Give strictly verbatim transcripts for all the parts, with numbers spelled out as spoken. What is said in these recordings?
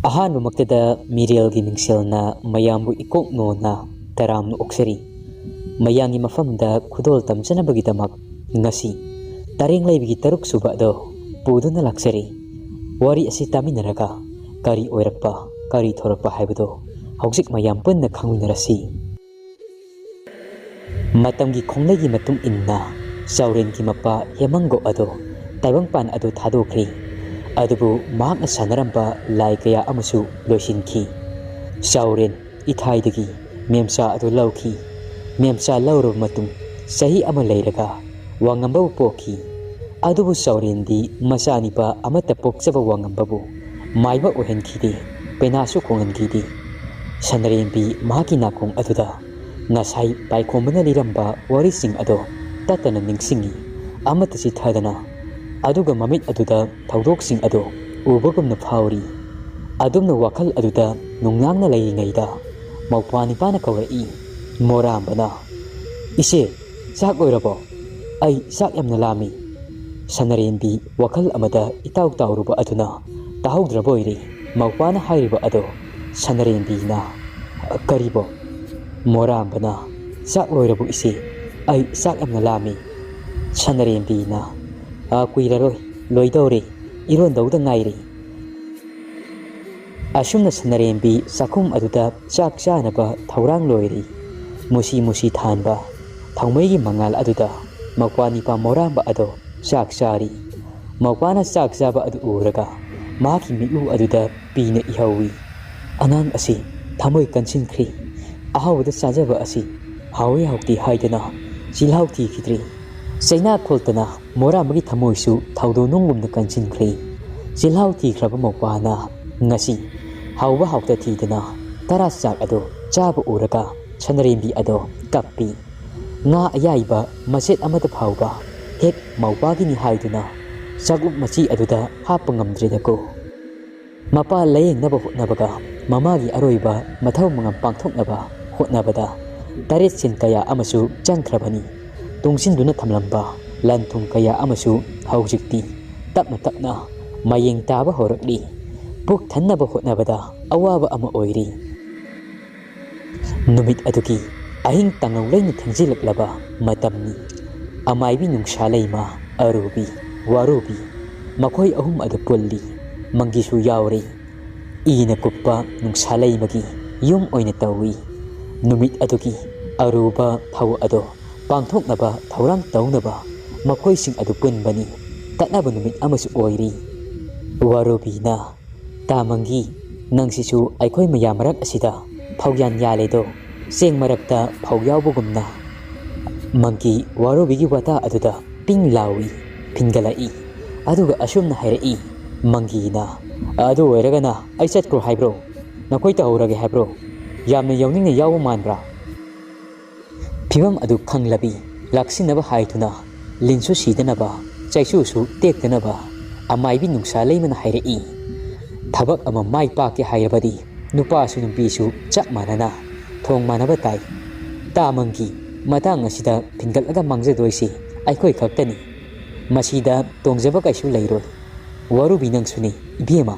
ꯑꯍꯥꯟꯕꯃꯛꯇꯗ ꯃꯤꯔꯦꯜꯒꯤ ꯃꯤꯡꯁꯦꯜꯅ ꯃꯌꯥꯝꯕꯨ ꯏꯀꯣꯛ ꯅꯣꯟꯅ ꯇꯔꯥꯝꯅ ꯑꯣꯛꯆꯔꯤ꯫ ꯃꯌꯥꯝꯒꯤ ꯃꯐꯝꯗ ꯈꯨꯗꯣꯜ ꯇꯝꯖꯅꯕꯒꯤꯗꯃꯛ ꯉꯁꯤ ꯇꯔꯦꯡ ꯂꯩꯕꯤꯒꯤ ꯇꯔꯨꯛ ꯁꯨꯕ ꯑꯗꯣ ꯄꯨꯗꯨꯅ ꯂꯥꯛꯆꯔꯤ꯫ ꯋꯥꯔꯤ ꯑꯁꯤ ꯇꯥꯃꯤꯟꯅꯔꯒ ꯀꯔꯤ ꯑꯣꯏꯔꯛꯄ, ꯀꯔꯤ ꯊꯣꯔꯛꯄ ꯍꯥꯏꯕꯗꯣ ꯍꯧꯖꯤꯛ ꯃꯌꯥꯝ ꯄꯨꯟꯅ ꯈꯪꯃꯤꯟꯅꯔꯁꯤ꯫ ꯃꯇꯝꯒꯤ ꯈꯣꯡꯂꯩꯒꯤ ꯃꯇꯨꯡ ꯏꯟꯅ ꯆꯥꯎꯔꯦꯟꯒꯤ ꯃꯄꯥ ꯍꯦꯃꯪꯒꯣ ꯑꯗꯣ ꯇꯥꯏꯕꯪꯄꯥꯟ ꯑꯗꯨ ꯊꯥꯗꯣꯛꯈ꯭ꯔꯤ꯫ ꯑꯗꯨꯕꯨ ꯃꯍꯥꯛꯅ ꯁꯥꯟꯅꯔꯝꯕ ꯂꯥꯏ ꯀꯌꯥ ꯑꯃꯁꯨ ꯂꯣꯏꯁꯤꯟꯈꯤ꯫ ꯆꯥꯎꯔꯦꯟ ꯏꯊꯥꯏꯗꯒꯤ ꯃꯦꯝꯆꯥ ꯑꯗꯨ ꯂꯧꯈꯤ꯫ ꯃꯦꯝꯆꯥ ꯂꯧꯔꯕ ꯃꯇꯨꯡ ꯆꯍꯤ ꯑꯃ ꯂꯩꯔꯒ ꯋꯥꯉꯝꯕꯕꯨ ꯄꯣꯛꯈꯤ꯫ ꯑꯗꯨꯕꯨ ꯆꯥꯎꯔꯦꯟꯗꯤ ꯃꯆꯥꯅꯤꯄꯥ ꯑꯃꯠꯇ ꯄꯣꯛꯆꯕ ꯋꯥꯉꯝꯕꯕꯨ ꯃꯥꯏꯕ ꯑꯣꯏꯍꯟꯈꯤꯗꯦ, ꯄꯦꯅꯥꯁꯨ ꯈꯣꯡꯍꯟꯈꯤꯗꯦ꯫ ꯁꯅꯔꯦꯝꯕꯤ ꯃꯍꯥꯛꯀꯤ ꯅꯥꯀꯣꯡ ꯑꯗꯨꯗ ꯉꯁꯥꯏ ꯄꯥꯏꯈꯣꯝꯕꯅ ꯂꯤꯔꯝꯕ ꯋꯥꯔꯤꯁꯤꯡ ꯑꯗꯣ ꯇꯠꯇꯅ ꯅꯤꯡꯁꯤꯡꯏ, ꯑꯃꯠꯇ ꯆꯤꯠꯊꯗꯅ꯫ ꯑꯗꯨꯒ ꯃꯃꯤꯠ ꯑꯗꯨꯗ ꯊꯧꯗꯣꯛꯁꯤꯡ ꯑꯗꯣ ꯎꯕꯒꯨꯝꯅ ꯐꯥꯎꯔꯤ꯫ ꯑꯗꯨꯝꯅ ꯋꯥꯈꯜ ꯑꯗꯨꯗ ꯅꯨꯡꯅꯥꯡꯅ ꯂꯩꯔꯤꯉꯩꯗ ꯃꯧꯄ꯭ꯋꯥ ꯅꯤꯄꯥꯅ ꯀꯧꯔꯛꯏ꯫ ꯃꯣꯔꯥꯝꯕꯅ, "ꯏꯆꯦ, ꯆꯥꯛ ꯂꯣꯏꯔꯕꯣ? ꯑꯩ ꯆꯥꯛ ꯌꯥꯝꯅ ꯂꯥꯝꯃꯤ꯫" ꯁꯅꯔꯦꯝꯕꯤ ꯋꯥꯈꯜ ꯑꯃꯗ ꯏꯇꯥꯎ ꯇꯥꯎꯔꯨꯕ ꯑꯗꯨꯅ ꯇꯥꯍꯧꯗ꯭ꯔꯕ ꯑꯣꯏꯔꯦ꯫ ꯃꯧꯄ꯭ꯋꯥꯅ ꯍꯥꯏꯔꯤꯕ ꯑꯗꯣ ꯁꯅꯔꯦꯝꯕꯤꯅ, "ꯀꯔꯤꯕꯣ?" ꯃꯣꯔꯥꯝꯕꯅ, "ꯆꯥꯛ ꯂꯣꯏꯔꯕꯣ ꯏꯆꯦ? ꯑꯩ ꯆꯥꯛ ꯌꯥꯝꯅ ꯂꯥꯝꯃꯤ꯫" ꯁꯅꯔꯦꯝꯕꯤꯅ, "ꯑ, ꯀꯨꯏꯔꯔꯣꯏ, ꯂꯣꯏꯗꯧꯔꯦ, ꯏꯔꯣꯟꯗꯧꯗ ꯉꯥꯏꯔꯦ꯫" ꯑꯁꯨꯝꯅ ꯁꯅꯔꯦꯝꯕꯤ ꯆꯥꯛꯈꯨꯝ ꯑꯗꯨꯗ ꯆꯥꯛ ꯆꯥꯅꯕ ꯊꯧꯔꯥꯡ ꯂꯣꯏꯔꯤ꯫ ꯃꯨꯁꯤ ꯃꯨꯁꯤ ꯊꯥꯟꯕ ꯊꯥꯎꯃꯩꯒꯤ ꯃꯉꯥꯜ ꯑꯗꯨꯗ ꯃꯧꯄ꯭ꯋꯥ ꯅꯤꯄꯥ ꯃꯣꯔꯥꯝꯕ ꯑꯗꯣ ꯆꯥꯛ ꯆꯥꯔꯤ꯫ ꯃꯧꯄ꯭ꯋꯥꯅ ꯆꯥꯛ ꯆꯥꯕ ꯑꯗꯨ ꯎꯔꯒ ꯃꯍꯥꯛꯀꯤ ꯃꯤꯠꯂꯨ ꯑꯗꯨꯗ ꯄꯤꯅ ꯏꯍꯧꯏ꯫ "ꯑꯉꯥꯡ ꯑꯁꯤ ꯊꯃꯣꯏ ꯀꯟꯁꯤꯟꯈ꯭ꯔꯦ꯫ ꯑꯍꯥꯎꯕꯗ ꯆꯥꯖꯕ ꯑꯁꯤ ꯍꯥꯎꯏ ꯍꯥꯎꯇꯦ ꯍꯥꯏꯗꯅ ꯆꯤꯜꯍꯥꯎ ꯊꯤꯈꯤꯗ꯭ꯔꯦ꯫" ꯆꯩꯅꯥ ꯈꯣꯜꯇꯅ ꯃꯣꯔꯥꯝꯕꯒꯤ ꯊꯃꯣꯏꯁꯨ ꯊꯧꯗꯣꯛ ꯅꯨꯡꯒꯨꯝꯅ ꯀꯟꯁꯤꯟꯈ꯭ꯔꯦ꯫ ꯆꯤꯜꯍꯥꯎ ꯊꯤꯈ꯭ꯔꯕ ꯃꯧꯄ꯭ꯋꯥꯅ ꯉꯁꯤ ꯍꯥꯎꯕ ꯍꯥꯎꯇ ꯊꯤꯗꯅ ꯇꯔꯥ ꯆꯥꯛ ꯑꯗꯨ ꯆꯥꯕ ꯎꯔꯒ ꯁꯅꯔꯦꯝꯕꯤ ꯑꯗꯣ ꯀꯞꯄꯤ꯫ ꯉꯥ ꯑꯌꯥꯏꯕ ꯃꯆꯦꯠ ꯑꯃꯠꯇ ꯐꯥꯎꯕ ꯍꯦꯛ ꯃꯧꯄ꯭ꯋꯥꯒꯤꯅꯤ ꯍꯥꯏꯗꯨꯅ ꯆꯥꯛꯂꯨꯛ ꯃꯆꯤ ꯑꯗꯨꯗ ꯍꯥꯞꯄ ꯉꯝꯗ꯭ꯔꯦꯗꯀꯣ꯫ ꯃꯄꯥ ꯂꯥꯌꯦꯡꯅꯕ ꯍꯣꯠꯅꯕꯒ ꯃꯃꯥꯒꯤ ꯑꯔꯣꯏꯕ ꯃꯊꯧ ꯃꯉꯝ ꯄꯥꯡꯊꯣꯛꯅꯕ ꯍꯣꯠꯅꯕꯗ ꯇꯔꯦꯠ ꯁꯦꯟ ꯀꯌꯥ ꯑꯃꯁꯨ ꯆꯪꯈ꯭ꯔꯕꯅꯤ꯫ ꯇꯨꯡꯁꯤꯟꯗꯨꯅ ꯊꯝꯂꯝꯕ ꯂꯟ ꯊꯨꯝ ꯀꯌꯥ ꯑꯃꯁꯨ ꯍꯧꯖꯤꯛꯇꯤ ꯇꯞꯅ ꯇꯞꯅ ꯃꯌꯦꯡ ꯇꯥꯕ ꯍꯧꯔꯛꯂꯤ꯫ ꯄꯨꯛ ꯊꯟꯅꯕ ꯍꯣꯠꯅꯕꯗ ꯑꯋꯥꯕ ꯑꯃ ꯑꯣꯏꯔꯤ꯫ ꯅꯨꯃꯤꯠ ꯑꯗꯨꯒꯤ ꯑꯍꯤꯡ ꯇꯥꯡꯂꯧ ꯂꯩꯅ ꯊꯦꯡꯖꯤꯜꯂꯛꯂꯕ ꯃꯇꯝꯅꯤ꯫ ꯑꯃꯥꯏꯕꯤ ꯅꯨꯡꯁꯥ ꯂꯩꯃ, ꯑꯔꯨꯕꯤ, ꯋꯥꯔꯨꯕꯤ, ꯃꯈꯣꯏ ꯑꯍꯨꯝ ꯑꯗꯨ ꯄꯨꯜꯂꯤ꯫ ꯃꯪꯒꯤꯁꯨ ꯌꯥꯎꯔꯤ꯫ ꯏꯅ ꯀꯨꯞꯄ ꯅꯨꯡꯁꯥ ꯂꯩꯃꯒꯤ ꯌꯨꯝ ꯑꯣꯏꯅ ꯇꯧꯏ꯫ ꯅꯨꯃꯤꯠ ꯑꯗꯨꯒꯤ ꯑꯔꯨꯕ ꯊꯧ ꯑꯗꯣ ꯄꯥꯡꯊꯣꯛꯅꯕ ꯊꯧꯔꯥꯡ ꯇꯧꯅꯕ ꯃꯈꯣꯏꯁꯤꯡ ꯑꯗꯨ ꯄꯨꯟꯕꯅꯤ꯫ ꯇꯠꯅꯕ ꯅꯨꯃꯤꯠ ꯑꯃꯁꯨ ꯑꯣꯏꯔꯤ꯫ ꯋꯥꯔꯨꯕꯤꯅ, "ꯇꯥ ꯃꯪꯒꯤ, ꯅꯪꯁꯤꯁꯨ ꯑꯩꯈꯣꯏ ꯃꯌꯥꯝ ꯃꯔꯛ ꯑꯁꯤꯗ ꯐꯧꯌꯥꯟ ꯌꯥꯜꯂꯦꯗꯣ, ꯆꯦꯡ ꯃꯔꯛꯇ ꯐꯧ ꯌꯥꯎꯕꯒꯨꯝꯅ?" ꯃꯪꯒꯤ ꯋꯥꯔꯨꯕꯤꯒꯤ ꯋꯥꯇꯥ ꯑꯗꯨꯗ ꯄꯤꯡ ꯂꯥꯎꯏ, ꯐꯤꯟꯒꯠꯂꯛꯏ꯫ ꯑꯗꯨꯒ ꯑꯁꯨꯝꯅ ꯍꯥꯏꯔꯛꯏ, ꯃꯪꯒꯤꯅ, "ꯑꯗꯨ ꯑꯣꯏꯔꯒꯅ ꯑꯩ ꯆꯠꯈ꯭ꯔꯣ ꯍꯥꯏꯕ꯭ꯔꯣ? ꯅꯈꯣꯏ ꯇꯧꯍꯧꯔꯒꯦ ꯍꯥꯏꯕ꯭ꯔꯣ? ꯌꯥꯝꯅ ꯌꯥꯎꯅꯤꯡꯅ ꯌꯥꯎꯕ ꯃꯥꯟꯕ꯭ꯔꯥ?" ꯐꯤꯚꯝ ꯑꯗꯨ ꯈꯪꯂꯕꯤ ꯂꯥꯛꯁꯤꯟꯅꯕ ꯍꯥꯏꯗꯨꯅ ꯂꯤꯟꯁꯨ ꯁꯤꯗꯅꯕ, ꯆꯩꯁꯨꯁꯨ ꯇꯦꯛꯇꯅꯕ ꯑꯃꯥꯏꯕꯤ ꯅꯨꯡꯁꯥ ꯂꯩꯃꯅ ꯍꯥꯏꯔꯛꯏ, "ꯊꯕꯛ ꯑꯃ ꯃꯥꯏ ꯄꯥꯛꯀꯦ ꯍꯥꯏꯔꯕꯗꯤ ꯅꯨꯄꯥꯁꯨ ꯅꯨꯄꯤꯁꯨ ꯆꯞ ꯃꯥꯟꯅꯅ ꯊꯣꯡ ꯃꯥꯟꯅꯕ ꯇꯥꯏ꯫ ꯇꯥ ꯃꯪꯒꯤ, ꯃꯇꯥꯡ ꯑꯁꯤꯗ ꯐꯤꯟꯒꯠꯂꯒ ꯃꯥꯡꯖꯗꯣꯏꯁꯤ ꯑꯩꯈꯣꯏ ꯈꯛꯇꯅꯤ꯫ ꯃꯁꯤꯗ ꯇꯣꯡꯖꯕ ꯀꯩꯁꯨ ꯂꯩꯔꯣꯏ꯫ ꯋꯥꯔꯨꯕꯤ ꯅꯪꯁꯨꯅꯤ, ꯏꯕꯦꯝꯃ,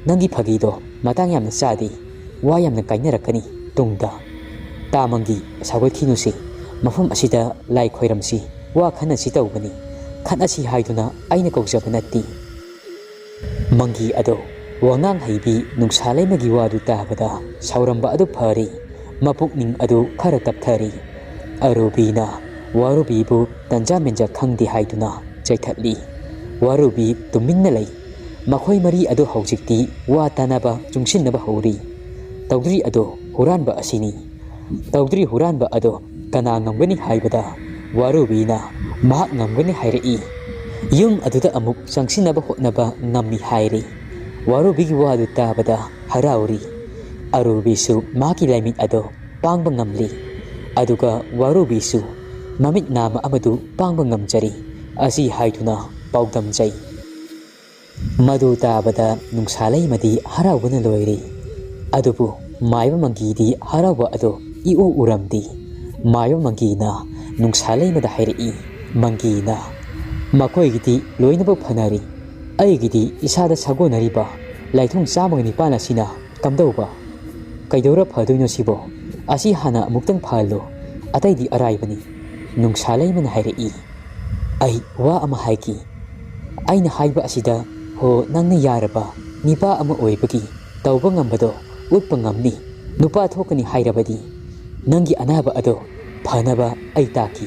ꯅꯪꯒꯤ ꯐꯥꯒꯤꯗꯣ ꯃꯇꯥꯡ ꯌꯥꯝꯅ ꯆꯥꯗꯦ꯫ ꯋꯥ ꯌꯥꯝꯅ ꯀꯥꯏꯅꯔꯛꯀꯅꯤ ꯇꯨꯡꯗ꯫ ꯇꯥ ꯃꯪꯒꯤ, ꯁꯥꯎꯒꯠꯈꯤꯅꯨꯁꯤ, ꯃꯐꯝ ꯑꯁꯤꯗ ꯂꯥꯏ ꯈꯣꯏꯔꯝꯁꯤ, ꯋꯥ ꯈꯟꯅꯁꯤ ꯇꯧꯕꯅꯤ꯫ ꯈꯠꯅꯁꯤ ꯍꯥꯏꯗꯨꯅ ꯑꯩꯅ ꯀꯧꯖꯕ ꯅꯠꯇꯦ꯫" ꯃꯪꯒꯤ ꯑꯗꯣ ꯋꯥꯉꯥꯡ ꯍꯩꯕꯤ ꯅꯨꯡꯁꯥ ꯂꯩꯃꯒꯤ ꯋꯥꯗꯨ ꯇꯥꯕꯗ ꯁꯥꯎꯔꯝꯕ ꯑꯗꯨ ꯐꯔꯤ, ꯃꯄꯨꯛꯅꯤꯡ ꯑꯗꯨ ꯈꯔ ꯇꯞꯊꯔꯤ꯫ ꯑꯔꯨꯕꯤꯅ ꯋꯥꯔꯨꯕꯤꯕꯨ ꯇꯟꯖꯥ ꯃꯦꯟꯖꯥ ꯈꯪꯗꯦ ꯍꯥꯏꯗꯨꯅ ꯆꯩꯊꯠꯂꯤ꯫ ꯋꯥꯔꯨꯕꯤ ꯇꯨꯃꯤꯟꯅ ꯂꯩ꯫ ꯃꯈꯣꯏ ꯃꯔꯤ ꯑꯗꯨ ꯍꯧꯖꯤꯛꯇꯤ ꯋꯥ ꯇꯥꯅꯕ ꯆꯨꯡꯁꯤꯟꯅꯕ ꯍꯧꯔꯤ꯫ ꯇꯧꯗ꯭ꯔꯤ ꯑꯗꯣ ꯍꯨꯔꯥꯟꯕ ꯑꯁꯤꯅꯤ꯫ ꯇꯧꯗ꯭ꯔꯤ ꯍꯨꯔꯥꯟꯕ ꯑꯗꯣ ꯀꯅꯥ ꯉꯝꯒꯅꯤ ꯍꯥꯏꯕꯗ ꯋꯥꯔꯨꯕꯤꯅ ꯃꯍꯥꯛ ꯉꯝꯒꯅꯤ ꯍꯥꯏꯔꯛꯏ꯫ ꯌꯨꯝ ꯑꯗꯨꯗ ꯑꯃꯨꯛ ꯆꯪꯁꯤꯟꯅꯕ ꯍꯣꯠꯅꯕ ꯉꯝꯃꯤ ꯍꯥꯏꯔꯤ꯫ ꯋꯥꯔꯨꯕꯤꯒꯤ ꯋꯥꯗꯨ ꯇꯥꯕꯗ ꯍꯔꯥꯎꯔꯤ꯫ ꯑꯔꯨꯕꯤꯁꯨ ꯃꯍꯥꯛꯀꯤ ꯂꯥꯏꯃꯤꯠ ꯑꯗꯣ ꯄꯥꯡꯕ ꯉꯝꯂꯤ꯫ ꯑꯗꯨꯒ ꯋꯥꯔꯨꯕꯤꯁꯨ ꯃꯃꯤꯠ ꯅꯥꯝꯃ ꯑꯃꯗꯨ ꯄꯥꯡꯕ ꯉꯝꯖꯔꯤ꯫ ꯑꯁꯤ ꯍꯥꯏꯗꯨꯅ ꯄꯥꯎꯗꯝꯖꯩ꯫ ꯃꯗꯨ ꯇꯥꯕꯗ ꯅꯨꯡꯁꯥ ꯂꯩꯃꯗꯤ ꯍꯔꯥꯎꯕꯅ ꯂꯣꯏꯔꯤ꯫ ꯑꯗꯨꯕꯨ ꯃꯥꯏꯕ ꯃꯪꯒꯤꯗꯤ ꯍꯔꯥꯎꯕ ꯑꯗꯨ ꯏꯎ ꯎꯔꯝꯗꯦ꯫ ꯃꯥꯏꯕ ꯃꯪꯒꯤꯅ ꯅꯨꯡꯁꯥ ꯂꯩꯃꯗ ꯍꯥꯏꯔꯛꯏ, ꯃꯪꯒꯤꯅ, "ꯃꯈꯣꯏꯒꯤꯗꯤ ꯂꯣꯏꯅꯃꯛ ꯐꯅꯔꯤ꯫ ꯑꯩꯒꯤꯗꯤ ꯏꯁꯥꯗ ꯁꯥꯒꯣꯟꯅꯔꯤꯕ "ꯂꯥꯏꯊꯣꯡ ꯆꯥꯝꯃꯒ ꯅꯤꯄꯥꯜ ꯑꯁꯤꯅ ꯀꯝꯗꯧꯕ? ꯀꯩꯗꯧꯔ ꯐꯗꯣꯏꯅꯣ ꯁꯤꯕꯣ? ꯑꯁꯤ ꯍꯥꯟꯅ ꯑꯃꯨꯛꯇꯪ ꯐꯍꯜꯂꯨ, ꯑꯇꯩꯗꯤ ꯑꯔꯥꯏꯕꯅꯤ", ꯅꯨꯡꯁꯥ ꯂꯩꯃꯅ ꯍꯥꯏꯔꯛꯏ꯫ ꯑꯩ ꯋꯥ ꯑꯃ ꯍꯥꯏꯒꯦ꯫ ꯑꯩꯅ ꯍꯥꯏꯕ ꯑꯁꯤꯗ ꯍꯣ ꯅꯪꯅ ꯌꯥꯔꯕ ꯅꯤꯄꯥ ꯑꯃ ꯑꯣꯏꯕꯒꯤ ꯇꯧꯕ ꯉꯝꯕꯗꯣ ꯎꯠꯄ ꯉꯝꯅꯤ꯫ ꯅꯨꯄꯥ ꯊꯣꯛꯀꯅꯤ ꯍꯥꯏꯔꯕꯗꯤ ꯅꯪꯒꯤ ꯑꯅꯥꯕ ꯑꯗꯣ ꯐꯅꯕ ꯑꯩ ꯇꯥꯛꯀꯦ꯫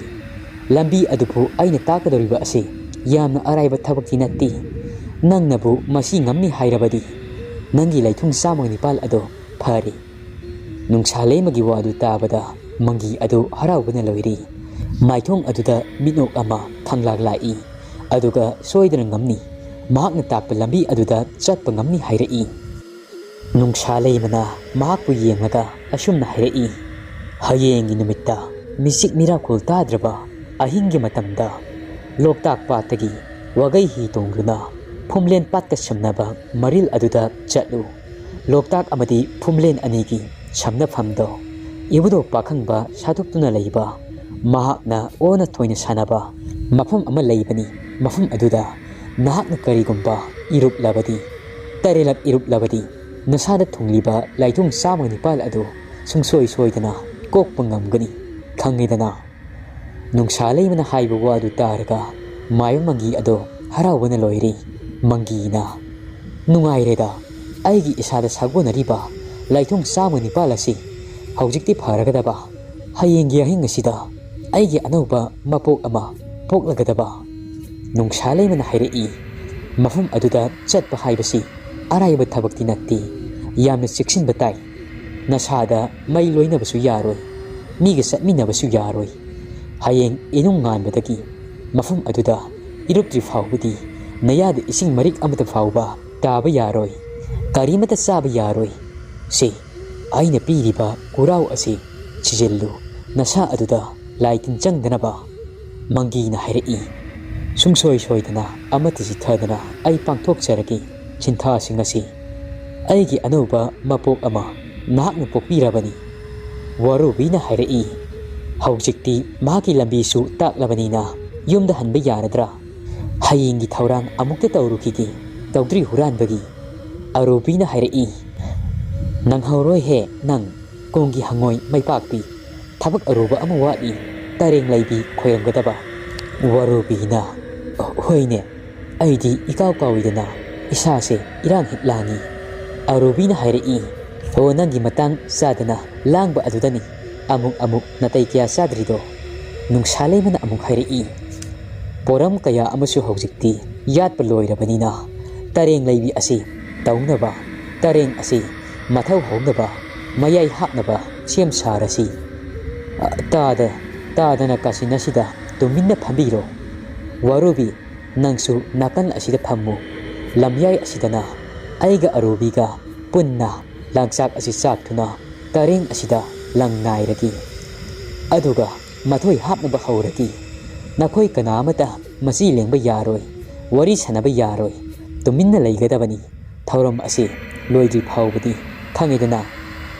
ꯂꯝꯕꯤ ꯑꯗꯨꯕꯨ ꯑꯩꯅ ꯇꯥꯛꯀꯗꯧꯔꯤꯕ ꯑꯁꯤ ꯌꯥꯝꯅ ꯑꯔꯥꯏꯕ ꯊꯕꯛꯇꯤ ꯅꯠꯇꯦ꯫ ꯅꯪꯅꯕꯨ ꯃꯁꯤ ꯉꯝꯅꯤ ꯍꯥꯏꯔꯕꯗꯤ ꯅꯪꯒꯤ ꯂꯥꯏꯊꯨꯡ ꯆꯥꯝꯃꯒ ꯅꯤꯄꯥꯜ ꯑꯗꯣ ꯐꯔꯦ꯫ ꯅꯨꯡꯁꯥ ꯂꯩꯃꯒꯤ ꯋꯥꯗꯨ ꯇꯥꯕꯗ ꯃꯪꯒꯤ ꯑꯗꯨ ꯍꯔꯥꯎꯕꯅ ꯂꯣꯏꯔꯤ꯫ ꯃꯥꯏꯊꯣꯡ ꯑꯗꯨꯗ ꯃꯤꯠꯅꯣꯛ ꯑꯃ ꯈꯪꯂꯥꯛ ꯂꯥꯛꯏ꯫ ꯑꯗꯨꯒ ꯁꯣꯏꯗꯅ ꯉꯝꯅꯤ꯫ ꯃꯍꯥꯛꯅ ꯇꯥꯛꯄ ꯂꯝꯕꯤ ꯑꯗꯨꯗ ꯆꯠꯄ ꯉꯝꯅꯤ ꯍꯥꯏꯔꯛꯏ꯫ ꯅꯨꯡꯁꯥ ꯂꯩꯃꯅ ꯃꯍꯥꯛꯄꯨ ꯌꯦꯡꯂꯒ ꯑꯁꯨꯝꯅ ꯍꯥꯏꯔꯛꯏ, "ꯍꯌꯦꯡꯒꯤ ꯅꯨꯃꯤꯠꯇ ꯃꯤꯆꯤꯛ ꯃꯤꯔꯥꯈꯣꯜ ꯇꯥꯗ꯭ꯔꯕ ꯑꯍꯤꯡꯒꯤ ꯃꯇꯝꯗ ꯂꯣꯛꯇꯥꯛ ꯄꯥꯠꯇꯒꯤ ꯋꯥꯒꯩ ꯍꯤ ꯇꯣꯡꯗꯨꯅ ꯐꯨꯝꯂꯦꯟ ꯄꯥꯠꯀ ꯁꯝꯅꯕ ꯃꯔꯤꯜ ꯑꯗꯨꯗ ꯆꯠꯂꯨ꯫ ꯂꯣꯛꯇꯥꯛ ꯑꯃꯗꯤ ꯐꯨꯝꯂꯦꯟ ꯑꯅꯤꯒꯤ ꯁꯝꯅꯐꯝꯗꯣ ꯏꯕꯨꯙꯧ ꯄꯥꯈꯪꯕ ꯁꯥꯗꯣꯛꯇꯨꯅ ꯂꯩꯕ, ꯃꯍꯥꯛꯅ ꯑꯣꯟꯅ ꯊꯣꯏꯅ ꯁꯥꯟꯅꯕ ꯃꯐꯝ ꯑꯃ ꯂꯩꯕꯅꯤ꯫ ꯃꯐꯝ ꯑꯗꯨꯗ ꯅꯍꯥꯛꯅ ꯀꯔꯤꯒꯨꯝꯕ ꯏꯔꯨꯞꯂꯕꯗꯤ, ꯇꯔꯦꯠꯂꯛ ꯏꯔꯨꯞꯂꯕꯗꯤ, ꯅꯁꯥꯗ ꯊꯨꯡꯂꯤꯕ ꯂꯥꯏꯊꯨꯡ ꯆꯥꯝꯃꯒ ꯅꯤꯄꯥꯜ ꯑꯗꯨ ꯁꯨꯡꯁꯣꯏ ꯁꯣꯏꯗꯅ ꯀꯣꯛꯄ ꯉꯝꯒꯅꯤ꯫ ꯈꯪꯉꯦꯗꯅ?" ꯅꯨꯡꯁꯥ ꯂꯩꯃꯅ ꯍꯥꯏꯕ ꯋꯥꯗꯨ ꯇꯥꯔꯒ ꯃꯥꯏꯕ ꯃꯪꯒꯤ ꯑꯗꯣ ꯍꯔꯥꯎꯕꯅ ꯂꯣꯏꯔꯦ꯫ ꯃꯪꯒꯤꯅ, "ꯅꯨꯡꯉꯥꯏꯔꯦꯗ, ꯑꯩꯒꯤ ꯏꯁꯥꯗ ꯁꯥꯒꯣꯟꯅꯔꯤꯕ ꯂꯥꯏꯊꯨꯡ ꯆꯥꯝꯃ ꯅꯤꯄꯥꯜ ꯑꯁꯤ ꯍꯧꯖꯤꯛꯇꯤ ꯐꯔꯒꯗꯕ, ꯍꯌꯦꯡꯒꯤ ꯑꯍꯤꯡ ꯑꯁꯤꯗ ꯑꯩꯒꯤ ꯑꯅꯧꯕ ꯃꯄꯣꯛ ꯑꯃ ꯄꯣꯛꯂꯒꯗꯕ꯫" ꯅꯨꯡꯁꯥ ꯂꯩꯃꯅ ꯍꯥꯏꯔꯛꯏ, "ꯃꯐꯝ ꯑꯗꯨꯗ ꯆꯠꯄ ꯍꯥꯏꯕꯁꯤ ꯑꯔꯥꯏꯕ ꯊꯕꯛꯇꯤ ꯅꯠꯇꯦ꯫ ꯌꯥꯝꯅ ꯆꯦꯛꯁꯤꯟꯕ ꯇꯥꯏ꯫ ꯅꯁꯥꯗ ꯃꯩ ꯂꯣꯏꯅꯕꯁꯨ ꯌꯥꯔꯣꯏ, ꯃꯤꯒ ꯆꯠꯃꯤꯟꯅꯕꯁꯨ ꯌꯥꯔꯣꯏ꯫ ꯍꯌꯦꯡ ꯏꯅꯨꯡ ꯉꯥꯟꯕꯗꯒꯤ ꯃꯐꯝ ꯑꯗꯨꯗ ꯏꯔꯨꯞꯇ꯭ꯔꯤ ꯐꯥꯎꯕꯗꯤ ꯅꯌꯥꯗ ꯏꯁꯤꯡ ꯃꯔꯤꯛ ꯑꯃꯠꯇ ꯐꯥꯎꯕ ꯇꯥꯕ ꯌꯥꯔꯣꯏ, ꯀꯔꯤꯃꯠꯇ ꯆꯥꯕ ꯌꯥꯔꯣꯏ꯫ ꯁꯤ ꯑꯩꯅ ꯄꯤꯔꯤꯕ ꯀꯨꯔꯥꯎ ꯑꯁꯤ ꯁꯤꯖꯤꯜꯂꯨ, ꯅꯁꯥ ꯑꯗꯨꯗ ꯂꯥꯏ ꯇꯤꯟ ꯆꯪꯗꯅꯕ꯫" ꯃꯪꯒꯤꯅ ꯍꯥꯏꯔꯛꯏ, "ꯁꯨꯡꯁꯣꯏ ꯁꯣꯏꯗꯅ ꯑꯃꯠꯇ ꯆꯤꯠꯊꯗꯅ ꯑꯩ ꯄꯥꯡꯊꯣꯛꯆꯔꯒꯦ ꯁꯤꯟꯊꯥꯁꯤꯡ ꯑꯁꯤ꯫ ꯑꯩꯒꯤ ꯑꯅꯧꯕ ꯃꯄꯣꯛ ꯑꯃ ꯅꯍꯥꯛꯅ ꯄꯣꯛꯄꯤꯔꯕꯅꯤ꯫" ꯋꯥꯔꯨꯕꯤꯅ ꯍꯥꯏꯔꯛꯏ, "ꯍꯧꯖꯤꯛꯇꯤ ꯃꯍꯥꯛꯀꯤ ꯂꯝꯕꯤꯁꯨ ꯇꯥꯛꯂꯕꯅꯤꯅ ꯌꯨꯝꯗ ꯍꯟꯕ ꯌꯥꯔꯗ꯭ꯔꯥ? ꯍꯌꯦꯡꯒꯤ ꯊꯧꯔꯥꯡ ꯑꯃꯨꯛꯇ ꯇꯧꯔꯨꯈꯤꯒꯦ, ꯇꯧꯗ꯭ꯔꯤ ꯍꯨꯔꯥꯟꯕꯒꯤ꯫" ꯑꯔꯨꯕꯤꯅ ꯍꯥꯏꯔꯛꯏ, "ꯅꯪꯍꯧꯔꯣꯏꯍꯦ ꯅꯪ, ꯀꯨꯝꯒꯤ ꯍꯪꯉꯣꯏ ꯃꯩꯄꯥꯛꯄꯤ꯫ ꯊꯕꯛ ꯑꯔꯨꯕ ꯑꯃ ꯋꯥꯠꯂꯤ, ꯇꯔꯦꯡ ꯂꯩꯕꯤ ꯈꯣꯏꯔꯝꯒꯗꯕ꯫" ꯋꯥꯔꯨꯕꯤꯅ, "ꯍꯣꯏꯅꯦ, ꯑꯩꯗꯤ ꯏꯀꯥꯎ ꯀꯥꯎꯏꯗꯅ, ꯏꯁꯥꯁꯦ ꯏꯔꯥꯡ ꯍꯦꯛ ꯂꯥꯡꯉꯤ꯫" ꯑꯔꯨꯕꯤꯅ ꯍꯥꯏꯔꯛꯏ, "ꯑꯣ, ꯅꯪꯒꯤ ꯃꯇꯥꯡ ꯆꯥꯗꯅ ꯂꯥꯡꯕ ꯑꯗꯨꯗꯅꯤ ꯑꯃꯨꯛ ꯑꯃꯨꯛ ꯅꯥꯇꯩ ꯀꯌꯥ ꯆꯥꯗ꯭ꯔꯤꯗꯣ꯫" ꯅꯨꯡꯁꯥ ꯂꯩꯃꯅ ꯑꯃꯨꯛ ꯍꯥꯏꯔꯛꯏ, "ꯄꯣꯔꯝ ꯀꯌꯥ ꯑꯃꯁꯨ ꯍꯧꯖꯤꯛꯇꯤ ꯌꯥꯠꯄ ꯂꯣꯏꯔꯕꯅꯤꯅ, ꯇꯔꯦꯡ ꯂꯩꯕꯤ ꯑꯁꯤ ꯇꯧꯅꯕ, ꯇꯔꯦꯡ ꯑꯁꯤ ꯃꯊꯧ ꯍꯧꯅꯕ, ꯃꯌꯥꯏ ꯍꯥꯞꯅꯕ ꯁꯦꯝ ꯁꯥꯔꯁꯤ꯫" "ꯑ, ꯇꯥꯗ-, ꯇꯥꯗꯅ ꯀꯥꯁꯤꯟ ꯑꯁꯤꯗ ꯇꯨꯃꯤꯟꯅ ꯐꯝꯕꯤꯔꯣ꯫" ꯋꯥꯔꯨꯕꯤ, ꯅꯪꯁꯨ ꯅꯥꯀꯟ ꯑꯁꯤꯗ ꯐꯝꯃꯨ꯫ ꯂꯝꯌꯥꯏ ꯑꯁꯤꯗꯅ ꯑꯩꯒ ꯑꯔꯨꯕꯤꯒ ꯄꯨꯟꯅ ꯂꯥꯡꯆꯥꯛ ꯑꯁꯤ ꯆꯥꯛꯇꯨꯅ ꯇꯔꯦꯡ ꯑꯁꯤꯗ ꯂꯪ ꯅꯥꯏꯔꯒꯦ꯫ ꯑꯗꯨꯒ ꯃꯊꯣꯏ ꯍꯥꯞꯅꯕ ꯍꯧꯔꯒꯦ꯫ ꯅꯈꯣꯏ ꯀꯅꯥ ꯑꯃꯇ ꯃꯆꯤ ꯂꯦꯡꯕ ꯌꯥꯔꯣꯏ, ꯋꯥꯔꯤ ꯁꯥꯟꯅꯕ ꯌꯥꯔꯣꯏ, ꯇꯨꯃꯤꯟꯅ ꯂꯩꯒꯗꯕꯅꯤ꯫ ꯊꯧꯔꯝ ꯑꯁꯤ ꯂꯣꯏꯗ꯭ꯔꯤ ꯐꯥꯎꯕꯗꯤ, ꯈꯪꯉꯤꯗꯅ꯫